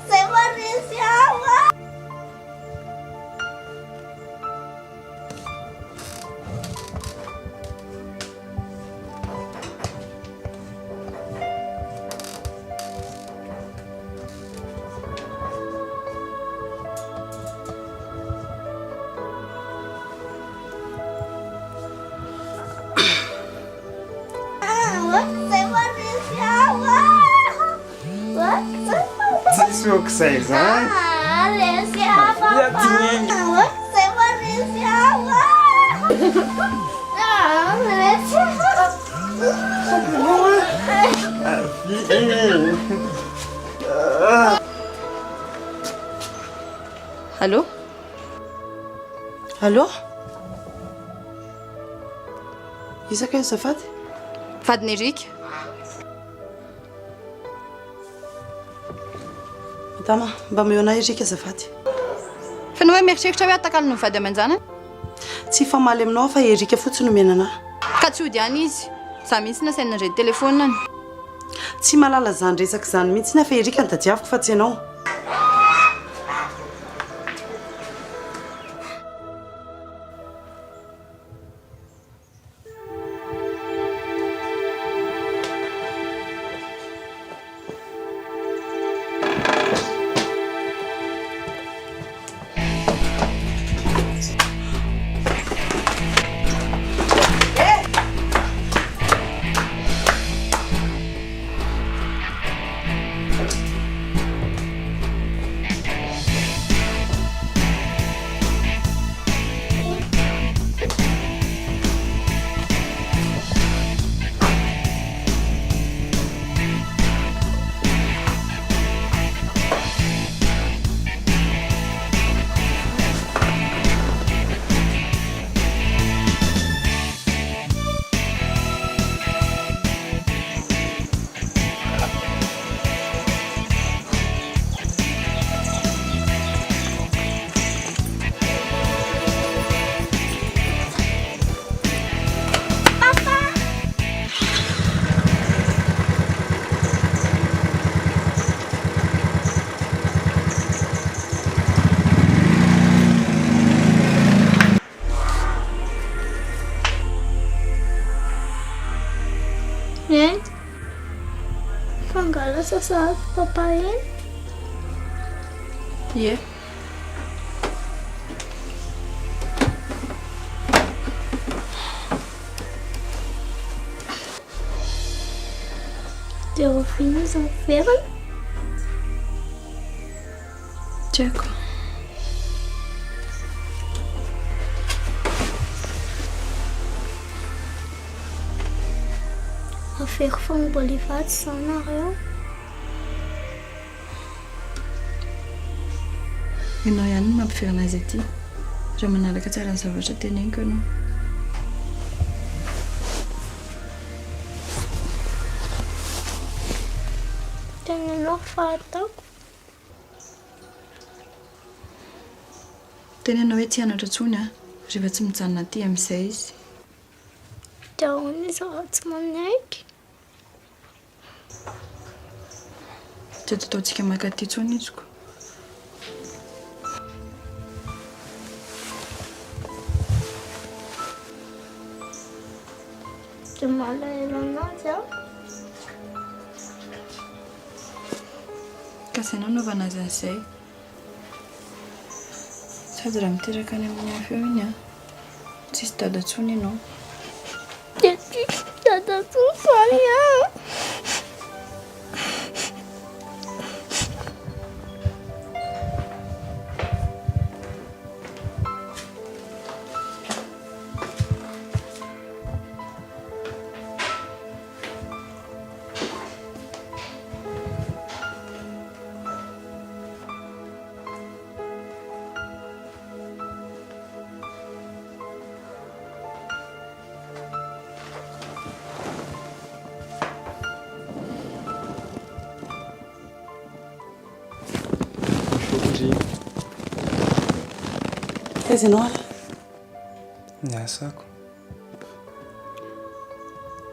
Zay maresy aho. Tsisy ohatr'izay izany. Allô? Allô? Iza kay azafady? Vadin'i Eric. Madama, mba omeo anay Eric azafady. Fa ianao ve mieritreritra hoe atakalony ny vady aman-janany? Tsy hifamaly aminao aho fa Eric fotsiny omena anah. Ka tsy hody any izy. Za mihitsy nasainy nandray ny telefaoniny. Tsy mahalala izany resaka izany mihitsy aho fa Eric no tadiaviko fa tsy ianao. Neny, fa angaha lasa sahady papa iny? Ie. Dia oviana izy miverina? Tsy haiko. Averiko foana mbola hivady izany nareo. Ianao ihany no mampiverina azy aty, raha manaraka tsara ny zavatra teneniko ianao. Tenenao fa ataoko. Teny ianao hoe tsy hianatra intsony aho rehefa tsy mijanona aty amin'izay izy. Dia ahoana izy raha tsy manaiky? Tsy azo ataontsika mankaty intsony izy ko. Dia malahelo an'azy aho. Ka izay nanaovana azy an'izay. Sady raha miteraka any amin'ny hafa eo iny an, tsisy dada intsony ianao. Dia tsisy dada intsony izany aho. Taiza ianao ary? Niasa ako.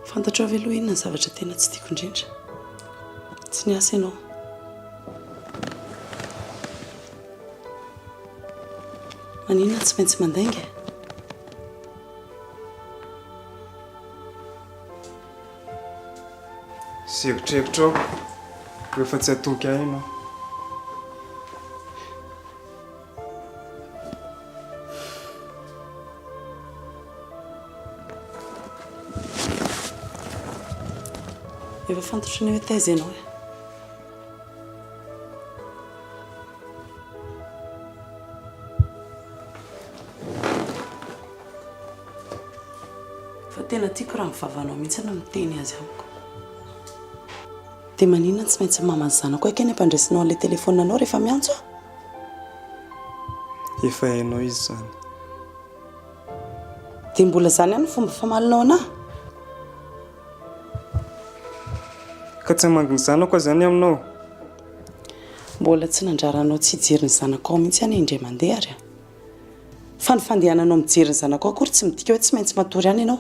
Fantatrao ve aloha inona ny zavatra tena tsy tiako indrindra? Tsy niasa ianao. Maninona tsy maintsy mandainga? Sy eritreritrao rehefa tsy hatoky ahy ianao. Efa fantatro ny hoe taiza ianao e. Fa tena tiako raha ny vavanao mihitsy no miteny azy amiko. Dia maninona tsy maintsy maman'ny zanako aky ny ampandraisinao an'ilay telefaoninanao rehefa miantso aho? Efa hainao izy izany. Dia mbola izany ihany ny fomba famalinao an'ahy? Ka tsy hamangy ny zanako aho izany aminao? Mbola tsy nandrara anao tsy hijery ny zanakao mihitsy aho indray mandeha ary a! Fa ny fandehananao mijery ny zanakao akory tsy midika hoe tsy maintsy matory any ianao.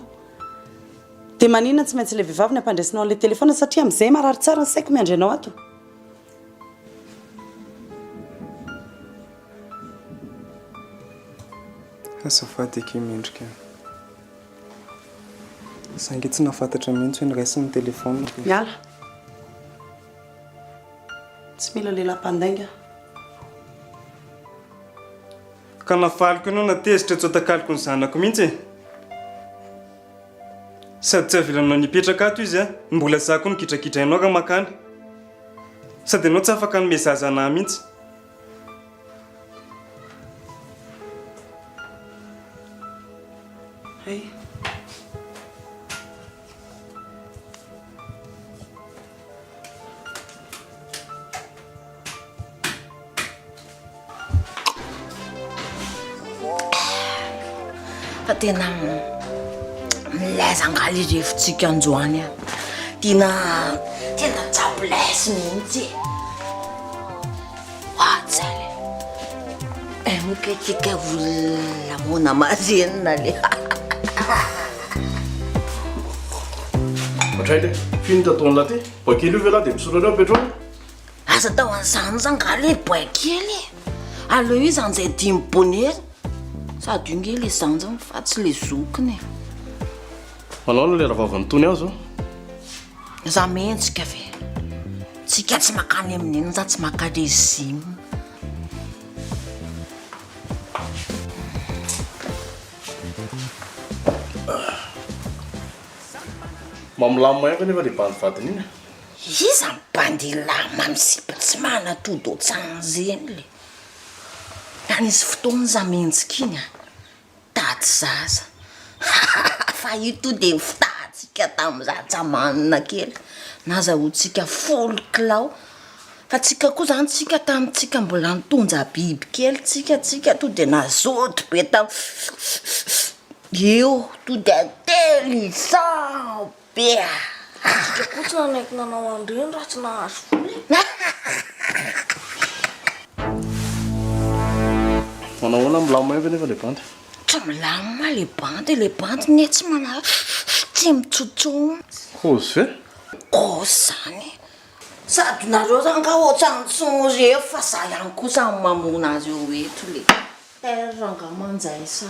Dia maninona tsy maintsy ilay vehivavy no ampandraisinao an'ilay telefaonina satria amin'izay marary tsara ny saiko miandry anao ato. Azafady akia Mendrika a. Za ange tsy nahafantatra mihitsy hoe noraisiny ny telefaonina. Miala. Tsy mila lehilahy mpandainga aho. Ka navaliko ianao na tezitra tsy ho takaloko ny zanako mihitsy e! Sady tsy avelanao nipetraka ato izy a, mbola za koa no gidragidrainao raha makany. Sady ianao tsy afaka hanome zaza anah mihitsy. Hay. Fa tena milaiza angaha le revintsika androany a. Tena tena jablesse mihitsy e. Ohatsa le. Eh mokekeka olona mona marenina le. Ohatray le, f'inona ty ataon'lah ty? Boay kely io ve lah dia misolo an'io apetrao? Aza atao an'izany zangah le boay kely e! Aleo izy anjay dimy bonera, sady io nge le zanjiny fa tsy le zokiny e! Manao ahoana le rahavavin'i Tony ao zao? Za mendrika ve? Tsika tsy makany amin'iny za tsy maka régime. Mba milamina ihany ve nefa le bandy vadiny iny e? Iza ny bandy lama misipa tsy manatody otsan'izeny le. Raha nisy fotoana za mihetsika iny a, tady zaza fa io to de nifitahantsika tamin'ny ratsamanina kely, nazahoantsika folo kilao, fa tsika koa zany tsika tamintsika mbola nitondra biby kely tsika, tsika to de nazoto be tam io to de intelligent be a! Tsika koa tsy nanaiky nanao an'ireny raha tsy nahazo vola e! Manao ahoana milamina eo ve nefa le bandy? Tsy milamina le bandy e, le bandy ne tsy mana tsy mitsotsoma. Kôzy ve? Kôzy zany e! Sady nareo zany nga ohatran'ny tsy mirevy fa za ihany kosa no mamono azy eo eto le. Terre rangaha manjaisa.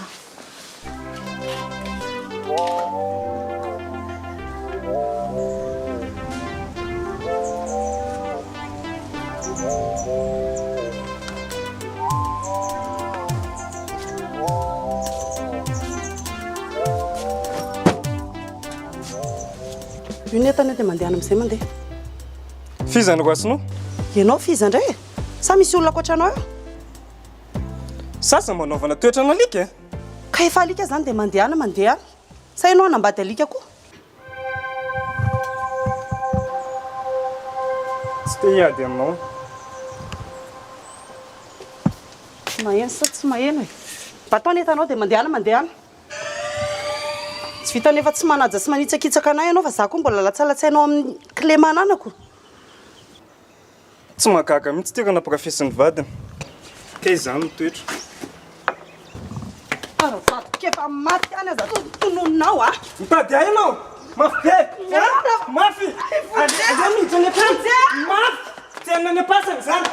Io ny entana dia mandehana amin'izay mandeha. F'iza no rasinao? Ianao f'iza indray e? Sa misy olona ankoatra anao eo? Sasa mba anaovana toetran'alika e! Ka efa alika zany dia mandehana mandeha any. Sa ianao hanambady alika koa? Tsy te hiady aminao. Tsy maheno sa tsy maheno e? Batao ny entanao dia mandehana mandeha any. Tsy vitan'ny efa tsy manaja sy manitsakitsaka anay ianao fa za koa mbola latsalatsainao amin'ny kilema ananako. Tsy mahagaga mihitsy ity raha nampirafesin'ny vadiny. Kay izany ny toetro. Fa vadiko efa maty any aza tonononao a! Mitady ahy ianao! Mafy be! Miala! Mafy! Aleo miditra any an-trano! Mafy! Tsy henona any am-pasana izany!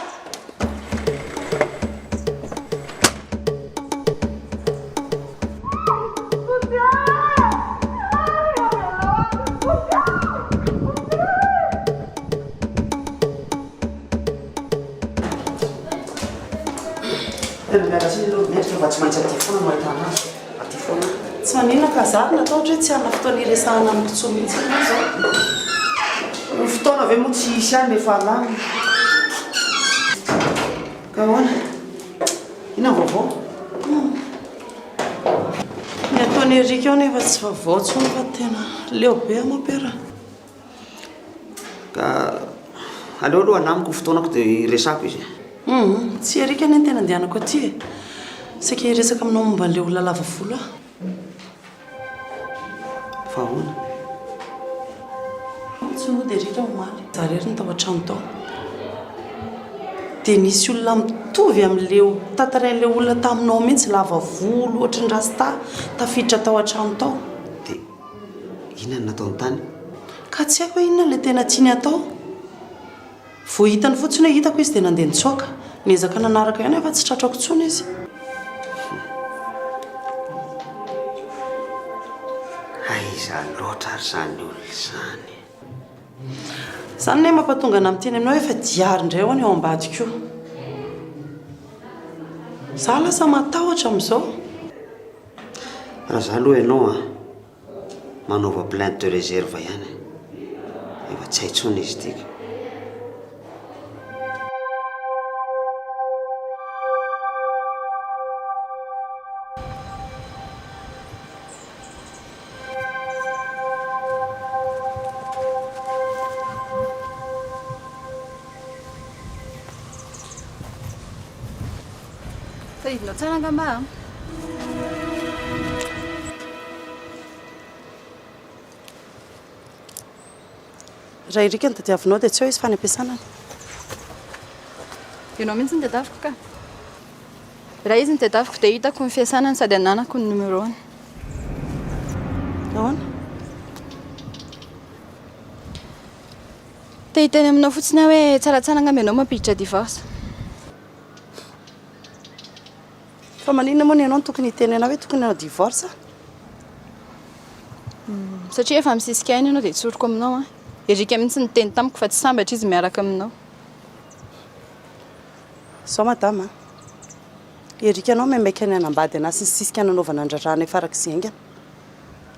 Tena miala tsiny aloha Mendrika fa tsy maintsy aty foana no ahitana azy. Aty foana. Tsy maninona ka za ary natahotra hoe tsy hanana fotoana hiresahana amiko intsony mihitsy ianao izao. Ny fotoana ve moa tsy hisy ihany rehefa lany? Ka ahoana? Inona ny vaovao? Ny ataon'i Eric eo anefa tsy vaovao intsony fa tena leo be aho mompera. Ka aleo aloha alamiko ny fotoanako dia hiresahako izy e. Hum, tsy Eric anie no tena andehanako aty e. Saika hiresaka aminao momba an'ilay olona lava volo aho. Fa ahoana? Tsy nody ery raha omaly. Za irery no tao an-trano tao. Dia nisy olona mitovy amin'ilay tantarain'ilay olona taminao mihitsy, lava volo ohatry ny rasta, tafiditra tao an-trano tao. Dia inona no nataony tany? Ka tsy haiko hoe inona ilay tena tiany hatao. Vao hitany fotsiny hoe hitako izy dia nandeha nitsoaka. Niezaka nanaraka ihany aho fa tsy tratrako intsony izy. Aiza loatra ary izany olona izany? Izany anie mampatonga anà miteny aminao hoe efa diary indray hono eo ambadika io. Izaho lasa matahotra amin'izao. Raha izaho aloha ianao an, manaova plainte de réserve ihany e. Efa tsy hay intsony izy ity ka. Tadidinao tsara angamba an? Raha i Rika no tadiavinao dia tsy eo izy fa any am-piasana any. Ianao mihitsy no tadiaviko ka. Raha izy no tadiaviko dia hitako ny fiasanany sady ananako ny numéro-ny. Ahoana? Te hiteny aminao fotsiny aho hoe tsaratsara angamba ianao mampiditra divorce. Fa maninona moa ny ianao no tokony hiteny anah hoe tokony hanao divorce? Satria efa misisika aina ianao dia tsoriko aminao an. Eric mihitsy niteny tamiko fa tsy sambatra izy miaraka aminao. Zao madama a. Eric anao maimaika ny hanambady anah sy nisisika nanaovana ny raharahanay farak'izay haingana.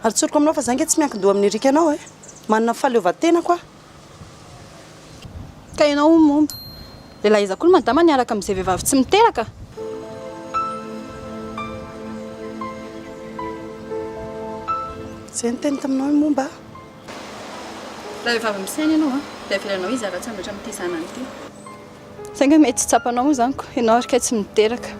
Ary tsoriko aminao fa za ange tsy miankin-doha amin'i Eric anao e. Manana ny fahaleovantenako aho. Ka ianao hono momba. Lehilahy iza koa no madama niaraka amin'izay vehivavy tsy miteraka? Izay niteny taminao hoe momba aho. Raha vehivavy misaina ianao an, dia avelanao izy hiara-tsambatra amin'ity zanany ity. Saingy mety tsy tsapanao moa izany ko, ianao ary kay tsy miteraka.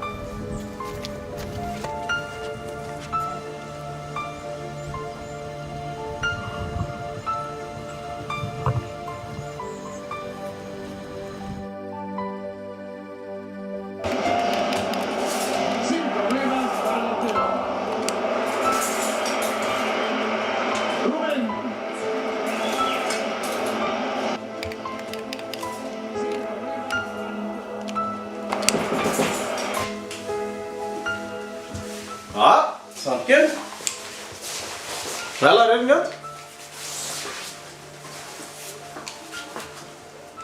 Ah, zandry kely. Lala reny ny ato.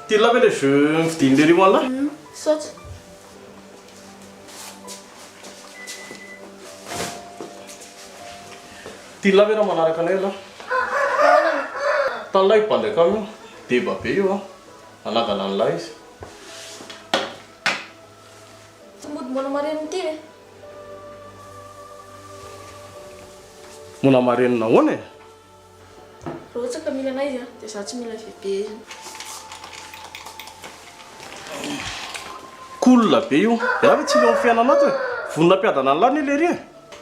Tian'lah ve le jeu nividian'i Lery ho an'lah? Misaotra. Tian'lah ve raha manaraka anay lah? Tan'lah io bandy akama io. Deba be io an. Hanangana an'lah izy. Tsy mody mbola marenina ity ve? Mbola marenina ahoana e? Raha ohatra ka mila anah izy dia za tsy mila vehivehezina. Cool be io. Ialahy ve tsy leo amin'ny fiainana ato e? Vonona hampiadana an'lah anie lery e!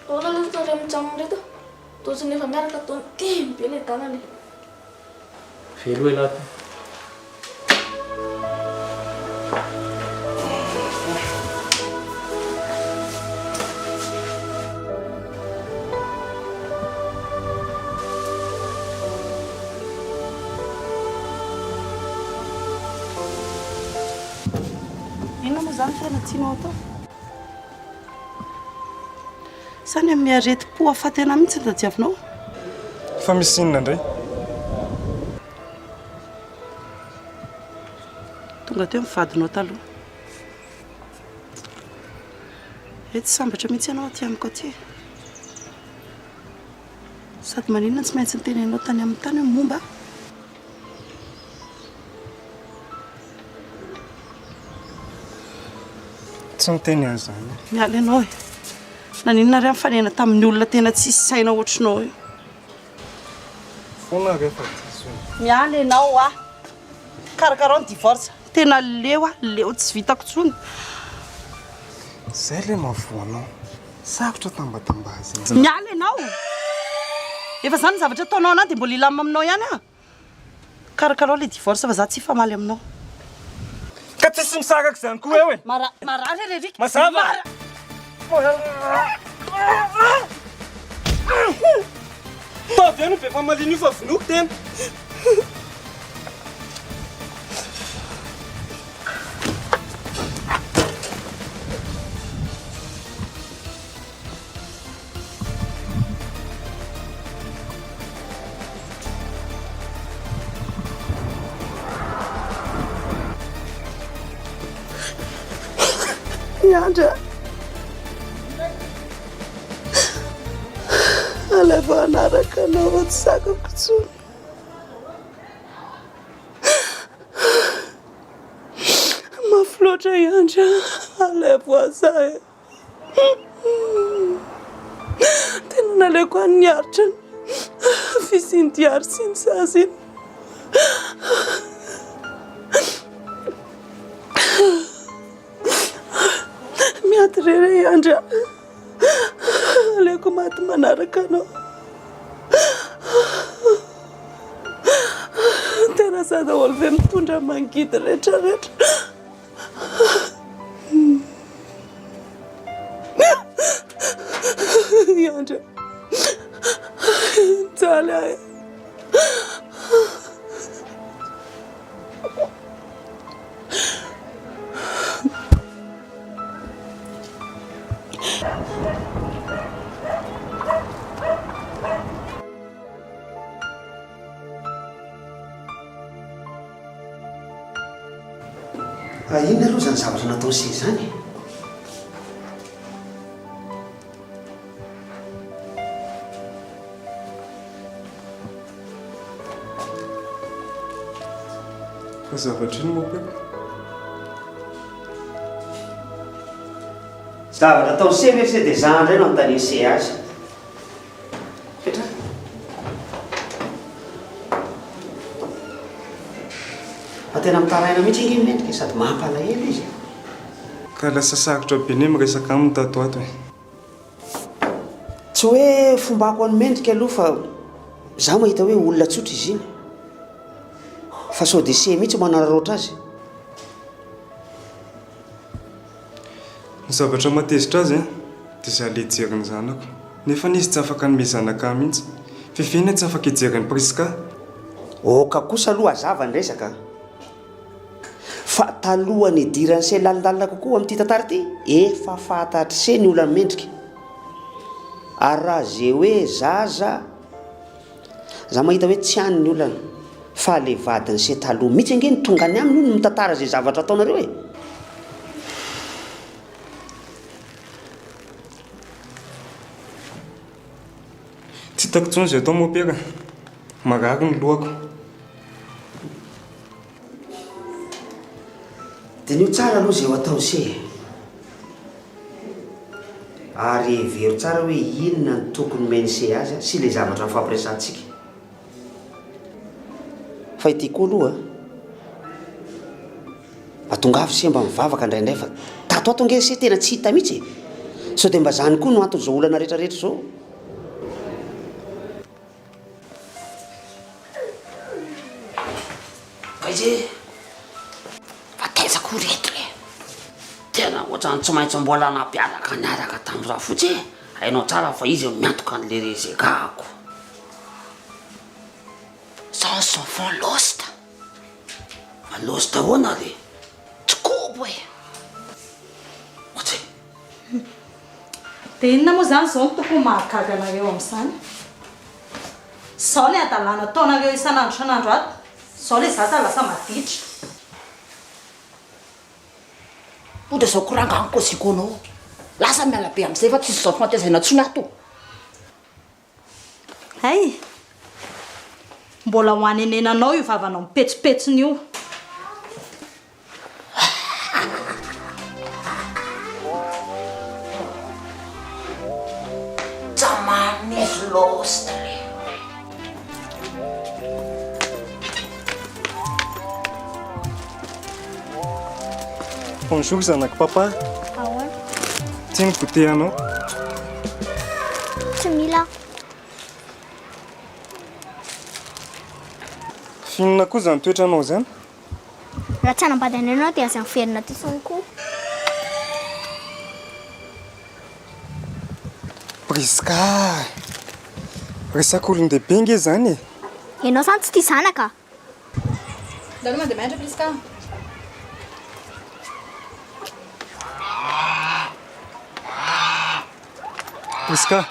Ahoana aloha ry zareo mijanona ireto? Toa tsy ny efa miaraka toa miteny be ilay tanana e. Veloo elah ty. Inona moa izany tena tianao atao? Sa ny amin'ny aretim-po hahafaty anà mihitsy no tadiavinao? Fa misy inona indray? Tonga teo ny vadinao taloha. He tsy sambatra mihitsy ianao aty amiko aty e. Sady maninona tsy maintsy niteneninao tany aminy tany hoe momba aho? Tsy niteny an'izany aho. Miala ianao e. Naninona ary aho nifanena tamin'ny olona tena tsisy saina ohatrinao io? Fona re fa diso e. Miala ianao ah. Karakarao ny divorce. Tena leo aho, leo tsy vitako intsony. Zay le mahavoa anao. Sarotra tambatambazina. Miala ianao. Efa zany ny zavatra ataonao anah dia mbola hilamina aminao ihany aho. Karakarao ilay divorce fa za tsy hifamaly aminao. Ka tsisy misaraka izany koa eo e! Marary re Eric! Mazava! Ataovy ihany io be famaliana io fa vonoiko tena. Miandry Alaivo hanaraka anao fa tsy zakako intsony. Mafy loatra i Andry a. Alaivo aza e. Tena naleoko any niaritra ny fisian'ny diary sy ny zaza iny. Miady irery i Andry a. Aleoko maty manaraka anao. Tena za daholo ve mitondra mangidy rehetrarehetra. I Andry a. Mijaly aho e. Fa inona aloha izany zavatra nataon'i se izany e? Fa zavatra inona moa Peko? Zavatra ataon'i se ve se dia za indray no anontanian'i se azy. Petraha. Fa tena mitaraina mihitsy ange Mendrika e, sady mampalahelo izy e. Ka lasa sarotra be ny miresaka aminy tato ato e. Tsy hoe fombako an'i Mendrika aloha fa za mahita hoe olona tsotra izy iny. Fa sao dia se mihitsy manararaotra azy. Ny zavatra mahatezitra azy an, dia za le hijery ny zanako. Nefa anie izy tsy afaka hanome zanaka ahy mihitsy. Fiffi anie tsy afaka hijery an'i Prisca. Oka kosa aloha hazava ny resaka an. Fa talohan'ny hidiran'i se lalindalina kokoa amin'ity tantara ity, efa fantatr'i se ny olan'i Mendrika. Ary raha ze hoe zaza, za mahita hoe tsy any ny olana, fa le vadin'i se taloha mihitsy ange no tonga any aminy hono mitantara ze zavatra ataonareo e. Tsy hitako intsony izay atao mopera, marary ny lohako. Diniho tsara aloha izay ho ataon'i se e. Ary hevero tsara hoe inona no tokony omen'i se azy sy ilay zavatra nifampiresahantsika. Fa ity koa aloha mba tongava se mba mivavaka indraindray fa tato ato ange se tena tsy hita mihitsy e. Sao dia mba izany koa no anton'izao olana rehetrarehetra izao. Aiza e? Fa taiza koa reto e? Tena ohatran'ny tsy maintsy mbola nampiaraka niaraka tamin'i Rafotsy e! Hainao tsara fa izy no miantoka an'le rezegako. Sans enfant lost. Fa lost ahoana re? Tsy kobo e! Ohatry. Dia inona moa izany izao no tokony mahagaga anareo amin'izany? Izao ny hadalana ataonareo isan'andro isan'andro ato, izao ilay zaza lasa maditra. Tonga izao ko rangah ny kôziko anao. Lasa miala be amin'izay fa tsisy enfant tezaina intsony ato. Hay! Mbola ho anenenanao io vavanao mipetsopetsona io. Jaman'izy lost le. Bonjour zanak'i papa. Ahoana? Ty ny goûter anao. Tsy mila aho. F'inona koa izany toetranao izany? Raha tsy hanambady anao ianao dia aza miverina aty intsony koa. Prisca! Resaka olon-dehibe ange izany e! Ianao izany tsy tia zanaka? Ndao aloha mandeha mianatra Prisca a! Prisca,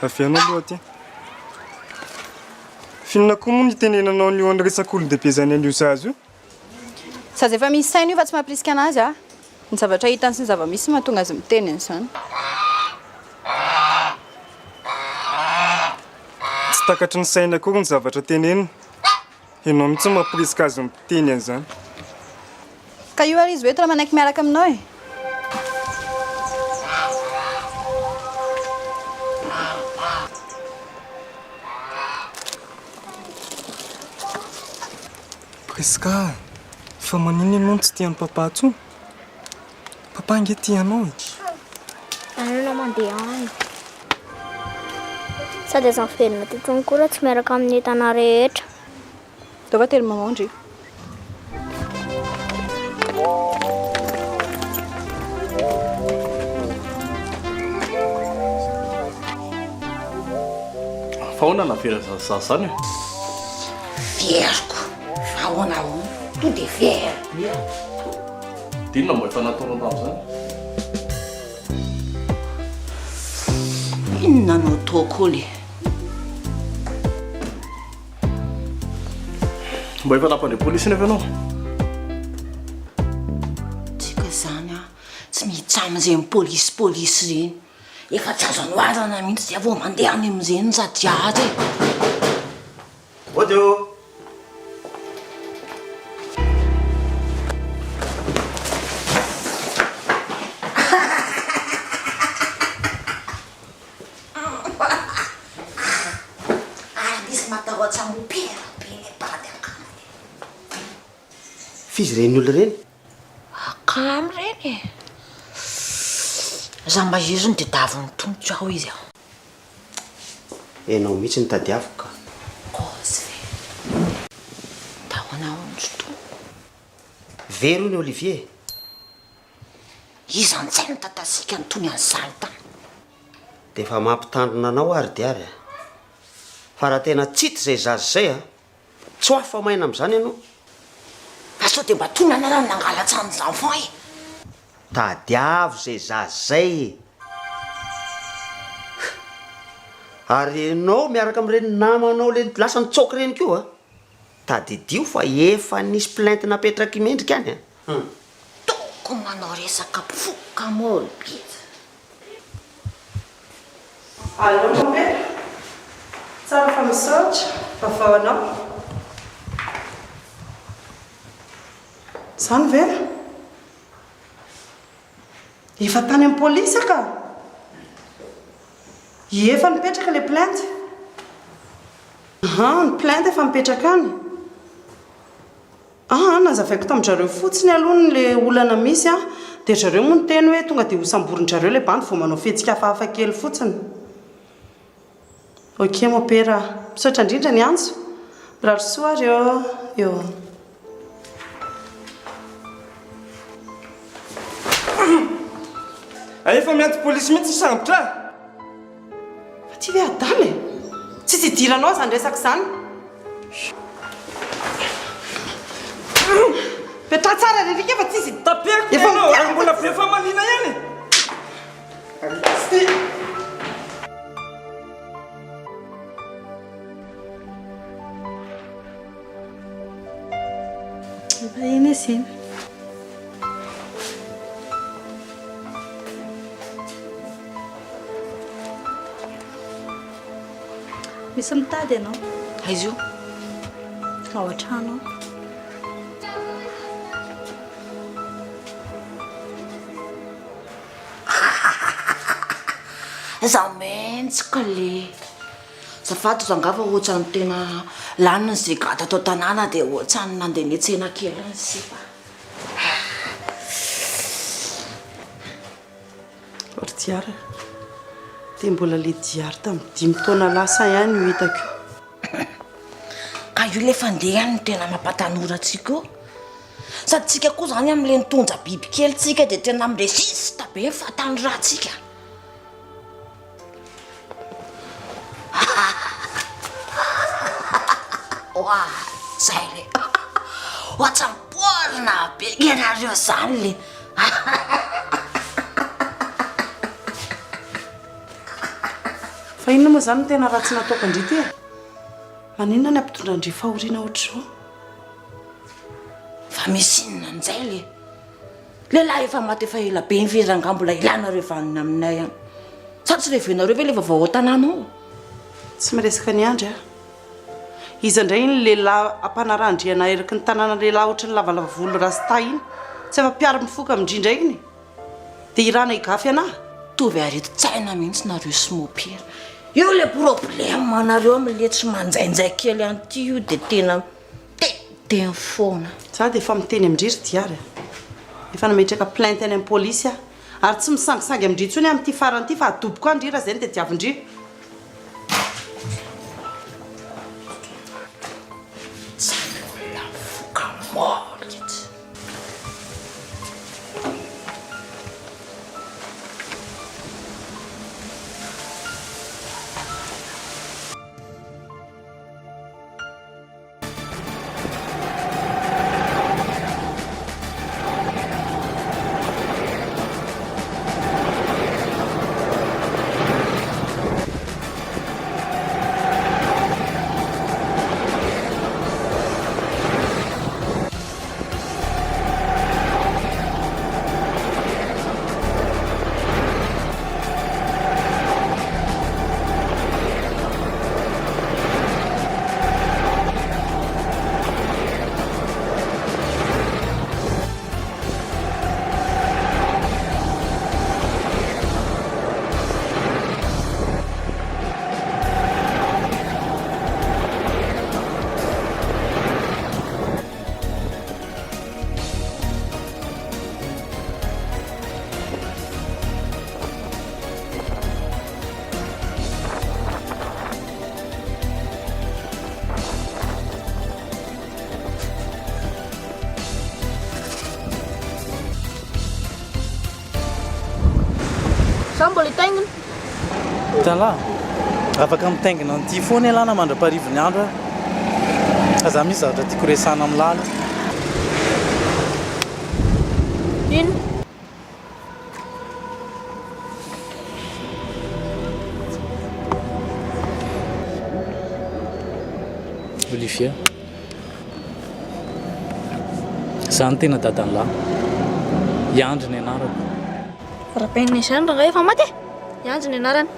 avy anao aloha aty. F'inona koa moa no itenenanao an'io an'ny resaka olon-dehibe izany an'io zaza io? Zaza efa misy saina io fa tsy mampirisika an'azy aho. Ny zavatra hitany sy ny zava-misy no mahatonga azy miteny an'izany. Tsy takatry ny saina akory ny zavatra teneniny. Ianao mihitsy no mampirisika azy miteny an'izany. Ka io ary izy hoe eto raha manaiky miaraka aminao e! Prisca, fa maninona ianao no tsy tia an'i Papa intsony? Papa ange tia anao e! Aleo mandeha any. Sady aza miverina aty intsony koa raha tsy miaraka amin'ny entana rehetra. Ndao fa tery maman ndry. Fa ahoana navela zany zaza zany e? Veriko! Fa ahoana ahoana? To dia very be aho. Dia inona mba efa nataonao tamin'izany? Inona no ataoko eo le? Mba efa nampandre polisy nefa ianao? Tsika izany an, tsy miditra amin'ireny polisy polisy ireny. Efa tsy azo anoharana mihitsy izay vao mandeha any amin'ireny sady ary e. Mody ô! Ary misy matahotra mopera be le bandy akama e. F'izy ireny olona ireny? Akama ireny e. Za mba izy no tediavin'ny tongotra ao izy a. Enao mihitsy no tadiaviko ka. Kôzy ve? Taona ondry to. Very hono i Olivier e. Iza antsay no tatasika nitony an'izany tany? Dia efa mampitandrina anao ary Diary a! Fa raha tena tsy hita izay zaza izay a! Tsy ho afa-maina amin'izany ianao. Fa sao dia mba tony anareo ny nangalatra an'i enfant e! Tadiavo izay zaza izay e! Ary ianao miaraka amin'ireny namanao le lasa nitsoaka ireny koa a! Tadidio fa efa nisy plainte napetrak'i Mendrika any a! Tokony manao resaka mpifoka morbide. Allo Mompera, tsara fa misaotra, vaovao anao. Izany ve? Efa tany amin'ny polisy ka! Efa nipetraka ilay plainte. Ahaa, ny plainte efa mipetraka any. Aa, nazavaiko tamin-dry zareo fotsiny aloha ny le olana misy an, dia ry zareo moa niteny hoe tonga dia hosamborin-dry zareo ilay bandy vao manao fihetsika hafahafa kely fotsiny. Ok mopera a! Misaotra indrindra ny antso. Mirary soa ary ô! Eo. Efa miantso polisy mihitsy hisambotra ahy. Fa ty ve adala e? Tsisy idiranao izany resaka izany. Petraho tsara ry Rika fa tsisy. Taperiko Efa ianao miteraka ary mbola be famaliana ihany. Tsy tia. Efa iny izy iny. Misy mitady ianao. Aiza io? Ao an-trano ao. Za mihitsy kle. Azafady fa angaha fa ohatran'ny tena lany ny zegada ato an-tanàna dia ohatran'ny nandeha niantsena kely ny sipa. Ry Diary a! Dia mbola ilay Diary tamin'ny dimy taona lasa ihany io hitako io. Ka io le fandehany no tena mampatanora antsika io. Sady tsika koa zany amle nitondra biby kely tsika de tena mi-resiste be ny fahatanorantsika. Oa zay le ohatran'ny borna be ianareo zany le. Fa inona moa izany no tena ratsy nataoko an-dry ity e? Maninona ny hampitondra an-dry fahoriana ohatr'izao? Fa misy inona amin'izay le? Lehilahy efa maty efa ela be iny ve rangahy mbola ilanareo vanona aminay any? Sa tsy revenareo ve le vaovao ao an-tanàna ao? Tsy miresaka an'i Andry aho. Iza indray iny lehilahy ampanarahan-dry anah eraky ny tanàna lehilahy ohatran'ny lavalava volo rasta iny? Tsy efa mpiaro mifoka amin-dry indray iny? Dia irana higafy anah? Mitovy aretin-tsaina mihitsy nareo sy mopera. Io le problème nareo amle tsy manjainjay kely an'ity io dia tena miteniteny foana. Za dia efa miteny amin-dry ry Diary a! Efa nametraka plainte any amin'ny polisy aho. Ary tsy misangisangy amin-dry intsony aho amin'ity farany ity fa adoboko any ndry raha izay no tadiavin-dry. Tsy olona mifoka mort itsy. Za mbola hitaingina. Hitanlah, afaka mitaingina an'ity foana ialahy na mandra-paharivin'ny andro ary. Fa za misy zavatra tiako resahana amin'lah aloha. Inona? Olivier. Za no tena dadan'lah. I Andry ny anarako. Rabenina izany rangahy efa maty e! I Andry ny anarany.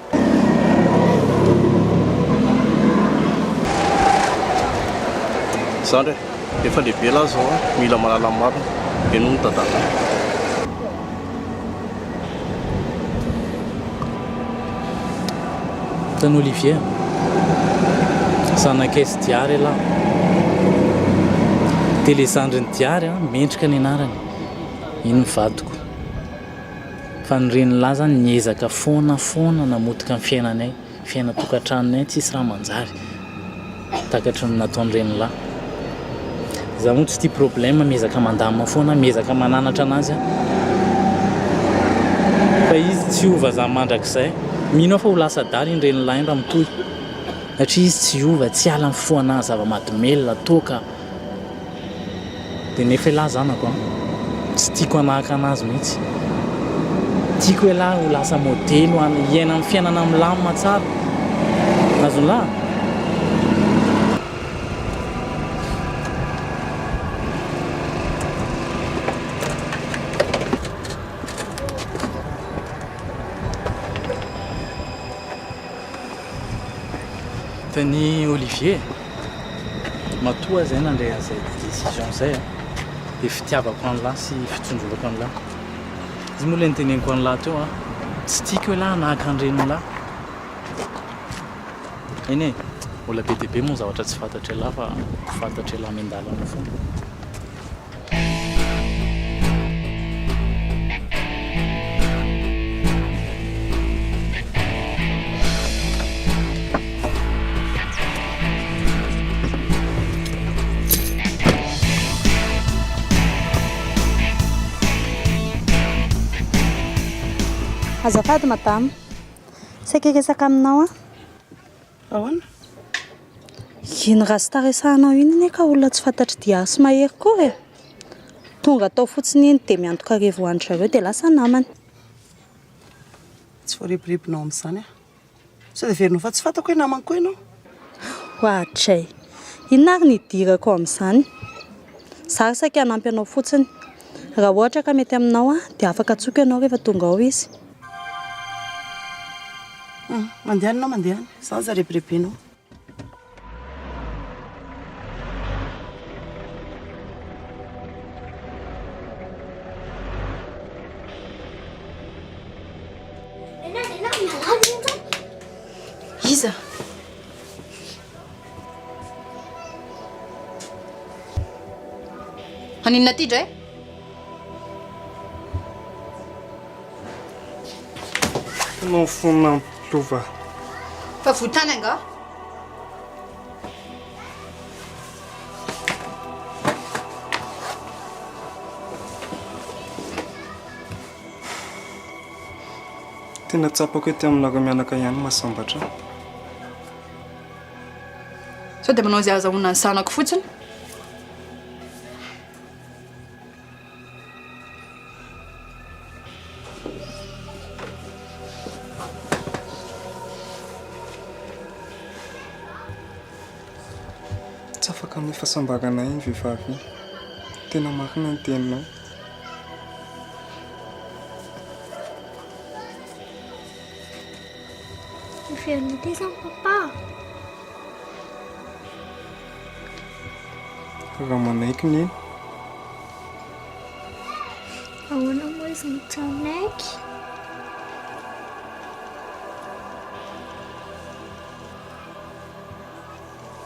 Zandry e, efa lehibe lah zao a, mila mahalala ny marina. Henoy ny dadan'lah. Hitan'i Olivier, zanak'i S. Diary ialahy. Dia ilay zandrin'i Diary, mendrika ny anarany. Iny ny vadiko. Fa ny renin'lah zany niezaka foana foana namotika ny fiainanay, fiainan-tokantranonay, tsisy raha manjary. Takatry ny nataon'ny renin'lah. Za moa tsy tia problème, miezaka mandamina foana aho, miezaka mananatra anazy aho. Fa izy tsy hiova zany mandrakizay. Mino aho fa ho lasa adala iny renin'lah iny raha mitohy. Satria izy tsy hiova, tsy hiala amin'ny fohana zava-mahadomelina, toaka. Dia nefa elah zanako an, tsy tiako hanahaka anazy mihitsy. Tiako elah ho lasa modely ho an, hiaina amin'ny fiainana milamina tsara. Azon'lah? Hitan'i Olivier e! Matoa aho zay nandray an'izay décision zay a, dia fitiavako an'lah sy fitsonjovako an'lah. Izy moa ilay niteneniko an'lah teo a, tsy tiako elah hanahaka an-drenin'lah. Eny e, mbola be dia be moa ny zavatra tsy fantatr'elah fa ho fantatr'elah miandalana foana. Azafady madama. Saika hiresaka aminao aho. Ahoana? Iny rasta resahanao iny anie ka olona tsy fantatr'i Diary sy Mahery akory e. Tonga tao fotsiny iny dia miantoka revy ho an-dry zareo dia lasa namany. Tsy voarebirebinao amin'izany aho. Sao dia heverinao fa tsy fantako hoe namany koa ianao? Ohatray. Inona ary ny hidirako amin'izany? Za ary saika hanampy anao fotsiny. Raha ohatra ka mety aminao aho dia afaka antsoiko ianao rehefa tonga ao izy. Hum, mandehana ianao mandehana. Izaho aza rebirebenao. Iza? Haninona aty indray? Ianao fona lova. Fa voa tany angaha? Tena tsapako ety aminareo mianaka ihany mahasambatra ahy. Sao dia manao izay ahazahoana ny zanako fotsiny? Tsy afaka amin'ny fahasambarana iny vehivavy iny. Tena marina ny teninao. Miverina aty izany papa. Raha manaiky neny. Ahoana moa izy no tsy hanaiky?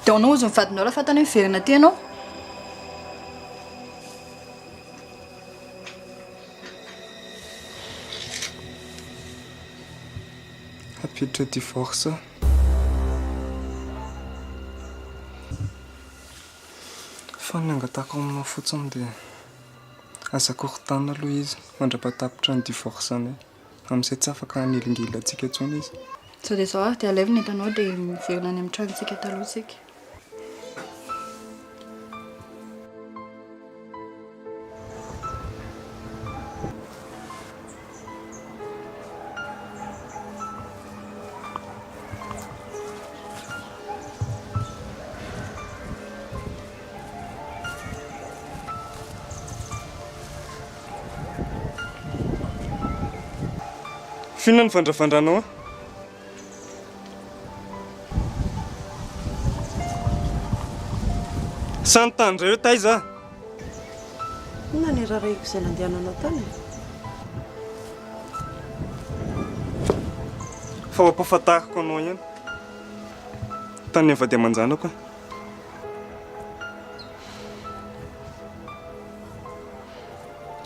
Dia ahoana hozy ny vadinao raha fantany hoe miverina aty ianao? Hampiditra divorce aho. Fa ny angatahako aminao fotsiny dia aza korotanina aloha izy mandra-pahatapitra ny divorce-nay. Amin'izay tsy afaka hanelingelina antsika intsony izy. Sao dia izao ary dia alaivo ny entanao dia miverina any amin'ny tranontsika taloha isika. F'inona no vandravandranao an? Sa ny tany indray hoe taiza ah? Inona ny rarahiko izay nandehananao tany e? Fa ho ampahafantariko anao ihany. Tany amin'ny vady aman-janako aho.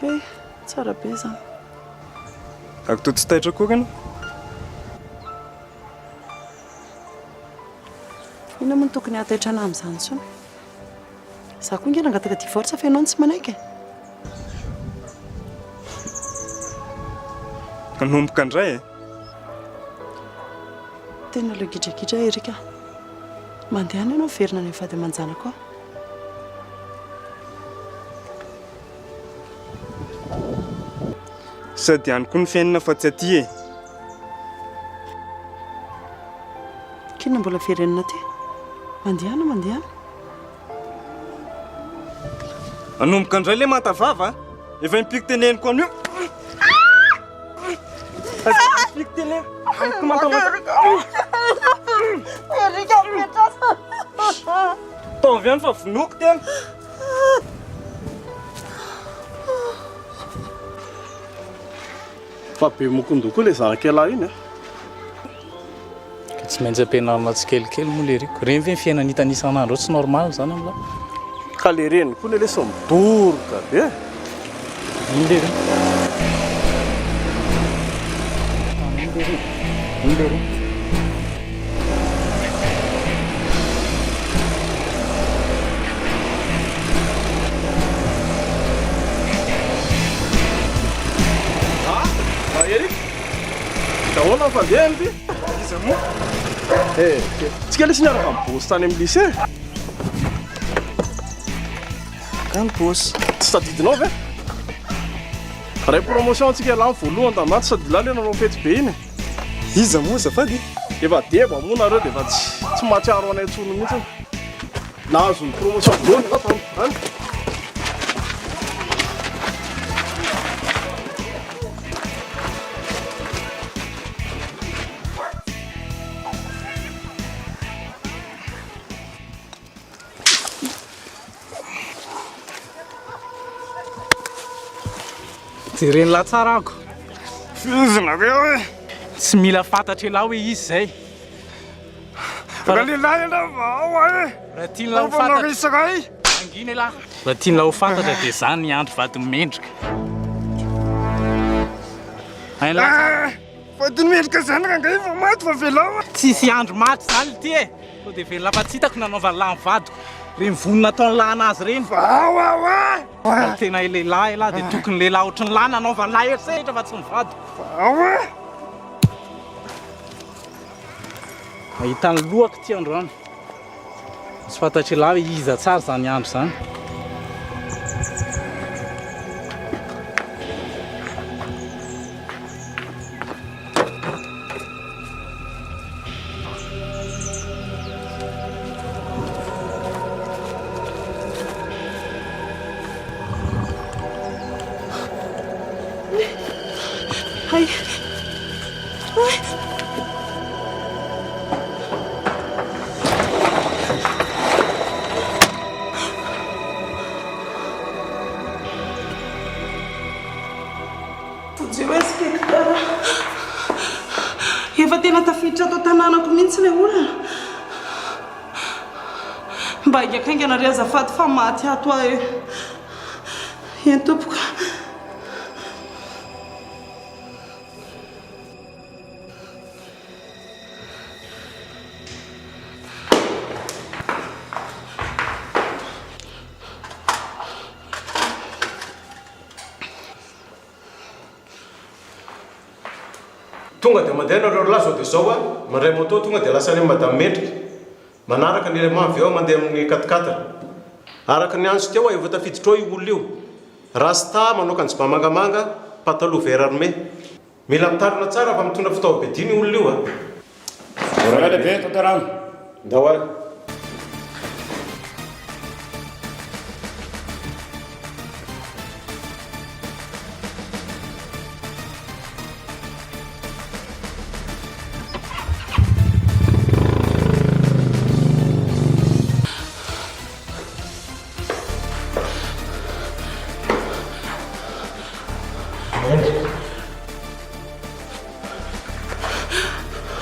Eh, tsara be izany. Ary toa tsy taitra akory ianao. Inona moa no tokony hahataitra anah amin'izany intsony? Izaho koa ange nangataka divorce fa ianao no tsy manaiky e. Hanomboka indray e. Tena leo gidragidra aho Eric a. Mandehana ianao miverina any amin'ny vady aman-janako ao. Sady any koa ny fiainana fa tsy aty e. K'inona mbola verenina aty? Mandehana mandehana. Hanomboka indray le manta vava a. Efa impiry teneniko an'io. Impiry teneniko manta manta. Eric mipetrasa. Ataovy ihany fa vonoiko tena. Fa be mokondoha koa ilay zanak'ialahy iny a. Ka tsy maintsy ampianarina tsikelikely moa le riko. Ireny ve ny fiainana hitany isan'andro eo tsy normal izany amin'lah? Ka le reniny koa le lesy midoroka be e. Iny le ry. Iny le ry. Iny le ry. Ah, Eric. Ahoana ny fandehany ity? Iza moa? Eh, tsika lesy niaraka nibosy tany amin'ny lycée. Ka nibosy. Tsy tadidinao ve? Ray promotion antsika lany voalohany tamin'izany, tsy tadidinao ilay nanao fety be iny. Iza moa azafady? Efa deba moa nareo dia efa tsy tsy mahatsiaro anay intsony mihitsy. Nahazo ny promotion voalohany ianao tamin'izany. Jeren'lah tsara ako. Fizinareo e! Tsy mila fantatr'elah hoe izy izay. Raha lehilahy ianao vao ao e! Raha tian'lah ho fantatra. Israel. Mangina elah. Raha tian'lah ho fantatra dia za ny Andry vadin'i Mendrika. Hain'lah tsara. Vadin'i Mendrika zany rangahy efa maty fa velao. Tsisy Andry maty zany ity e! Sao dia velona fa tsy hitako nanaovan'lah ny vadiko. Ireny vono nataon'lah anazy ireny. Ao ao a! Raha tena lehilahy elah dia tokony lehilahy ohatrin'lah nanaovan'lah herisetra fa tsy ny vadiko. Ao a! Mahita ny lohako ity androany. Tsy fantatr'ialahy hoe iza tsara izany andro izany. Hay. Vonjeo inspecteur a! Efa tena tafiditra ato an-tanànako mihitsy ilay olona. Mba haingakaingana re azafady fa maty ato aho e. Eny tompoko. Tonga dia mandeha nareo ry lahy zao dia zao a, mandray moto tonga dia lasa any amin'i madame Mendrika. Manaraka ny élément avy eo mandeha amin'ny quatre quatre. Araka ny antso teo a, efa tafiditra ao io olona io. Rasta, manao akanjo ba mangamanga, pataloha vert armé. Mila mitarina tsara fa mitondra fitaovam-piadiana io olona io a. Voaray lehibe, tanterahina. Ndao ary.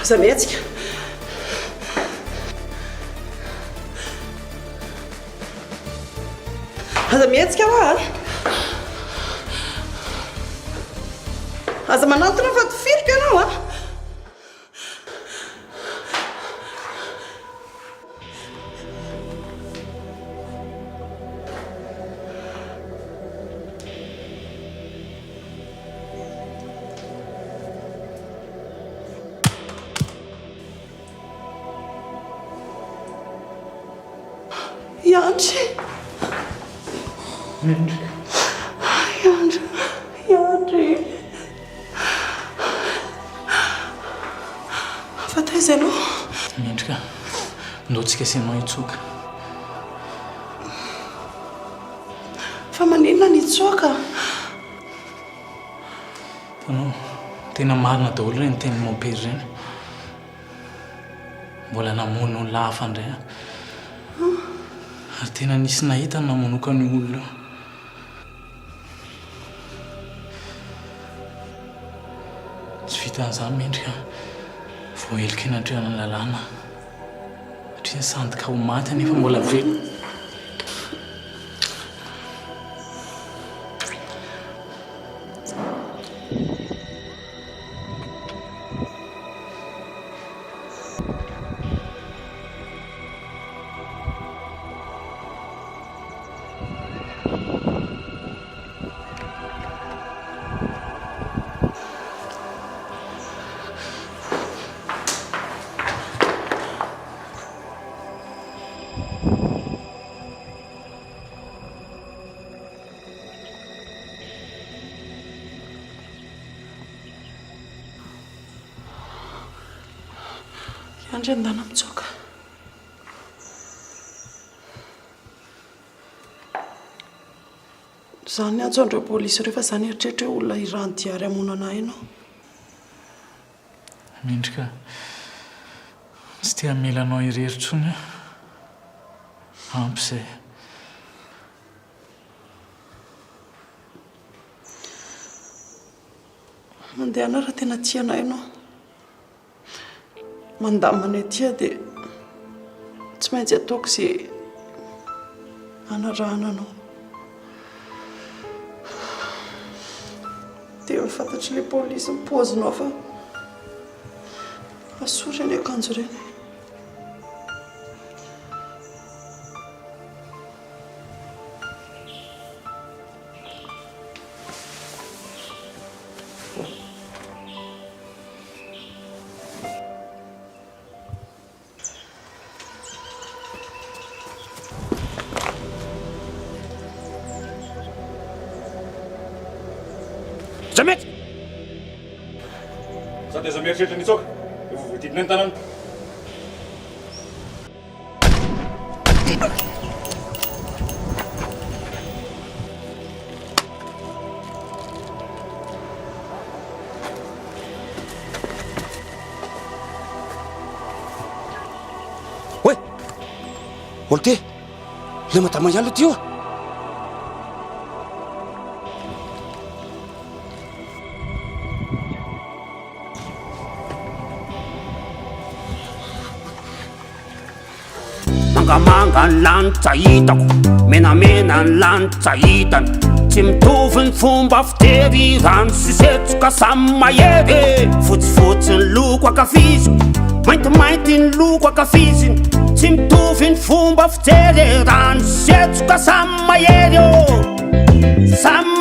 Aza mihetsika. Aza mihetsika hoa a. Aza manantona fa tifiriko ianao a. I Andry. Mendrika. I Andry. I Andry. Fa taiza ianao? Mendrika. Ndao tsika sy ianao hitsoaka. Fa maninona ny hitsoaka? Hitanao, tena marina daholo ireny tenin'i Mompera ireny. Mbola namono olona hafa indray aho. Ary tena nisy nahita ny namonoako an'io olona io. Tsy vitan'izany mendrika voaheloka eny an-toeran'ny lalàna. Satria ny sandoka ho maty anefa mbola velona. Andry andana mitsoaka. Izaho niantso an'ireo polisy ireo fa izaho nieritreritra hoe olona iran'ny diary hamono anà ianao. Mendrika, tsy te hamela anao irery intsony aho. Ampy izay. Mandehana raha tena tia anà ianao. Mandamina ny aty aho dia tsy maintsy ataoko izay hanarahana anao. Dia efa fantatr'ilay polisy ny paozinao fa asory ireny akanjo ireny. Jamety! Sady aza mieritreritra ny hitsoaka, efa voadidina ny tanàna. Oe! Olo ty! Le madama ihany le ty io! Mangamanga ny lanitra hitako, menamena ny lanitra hitany. Tsy mitovy ny fomba fijery, rano sy setroka samy mahery e. Fotsifotsy ny loko ankafiziko, maintimainty ny loko ankafiziny. Tsy mitovy ny fomba fijery e, rano sy setroka samy mahery ô. Samy.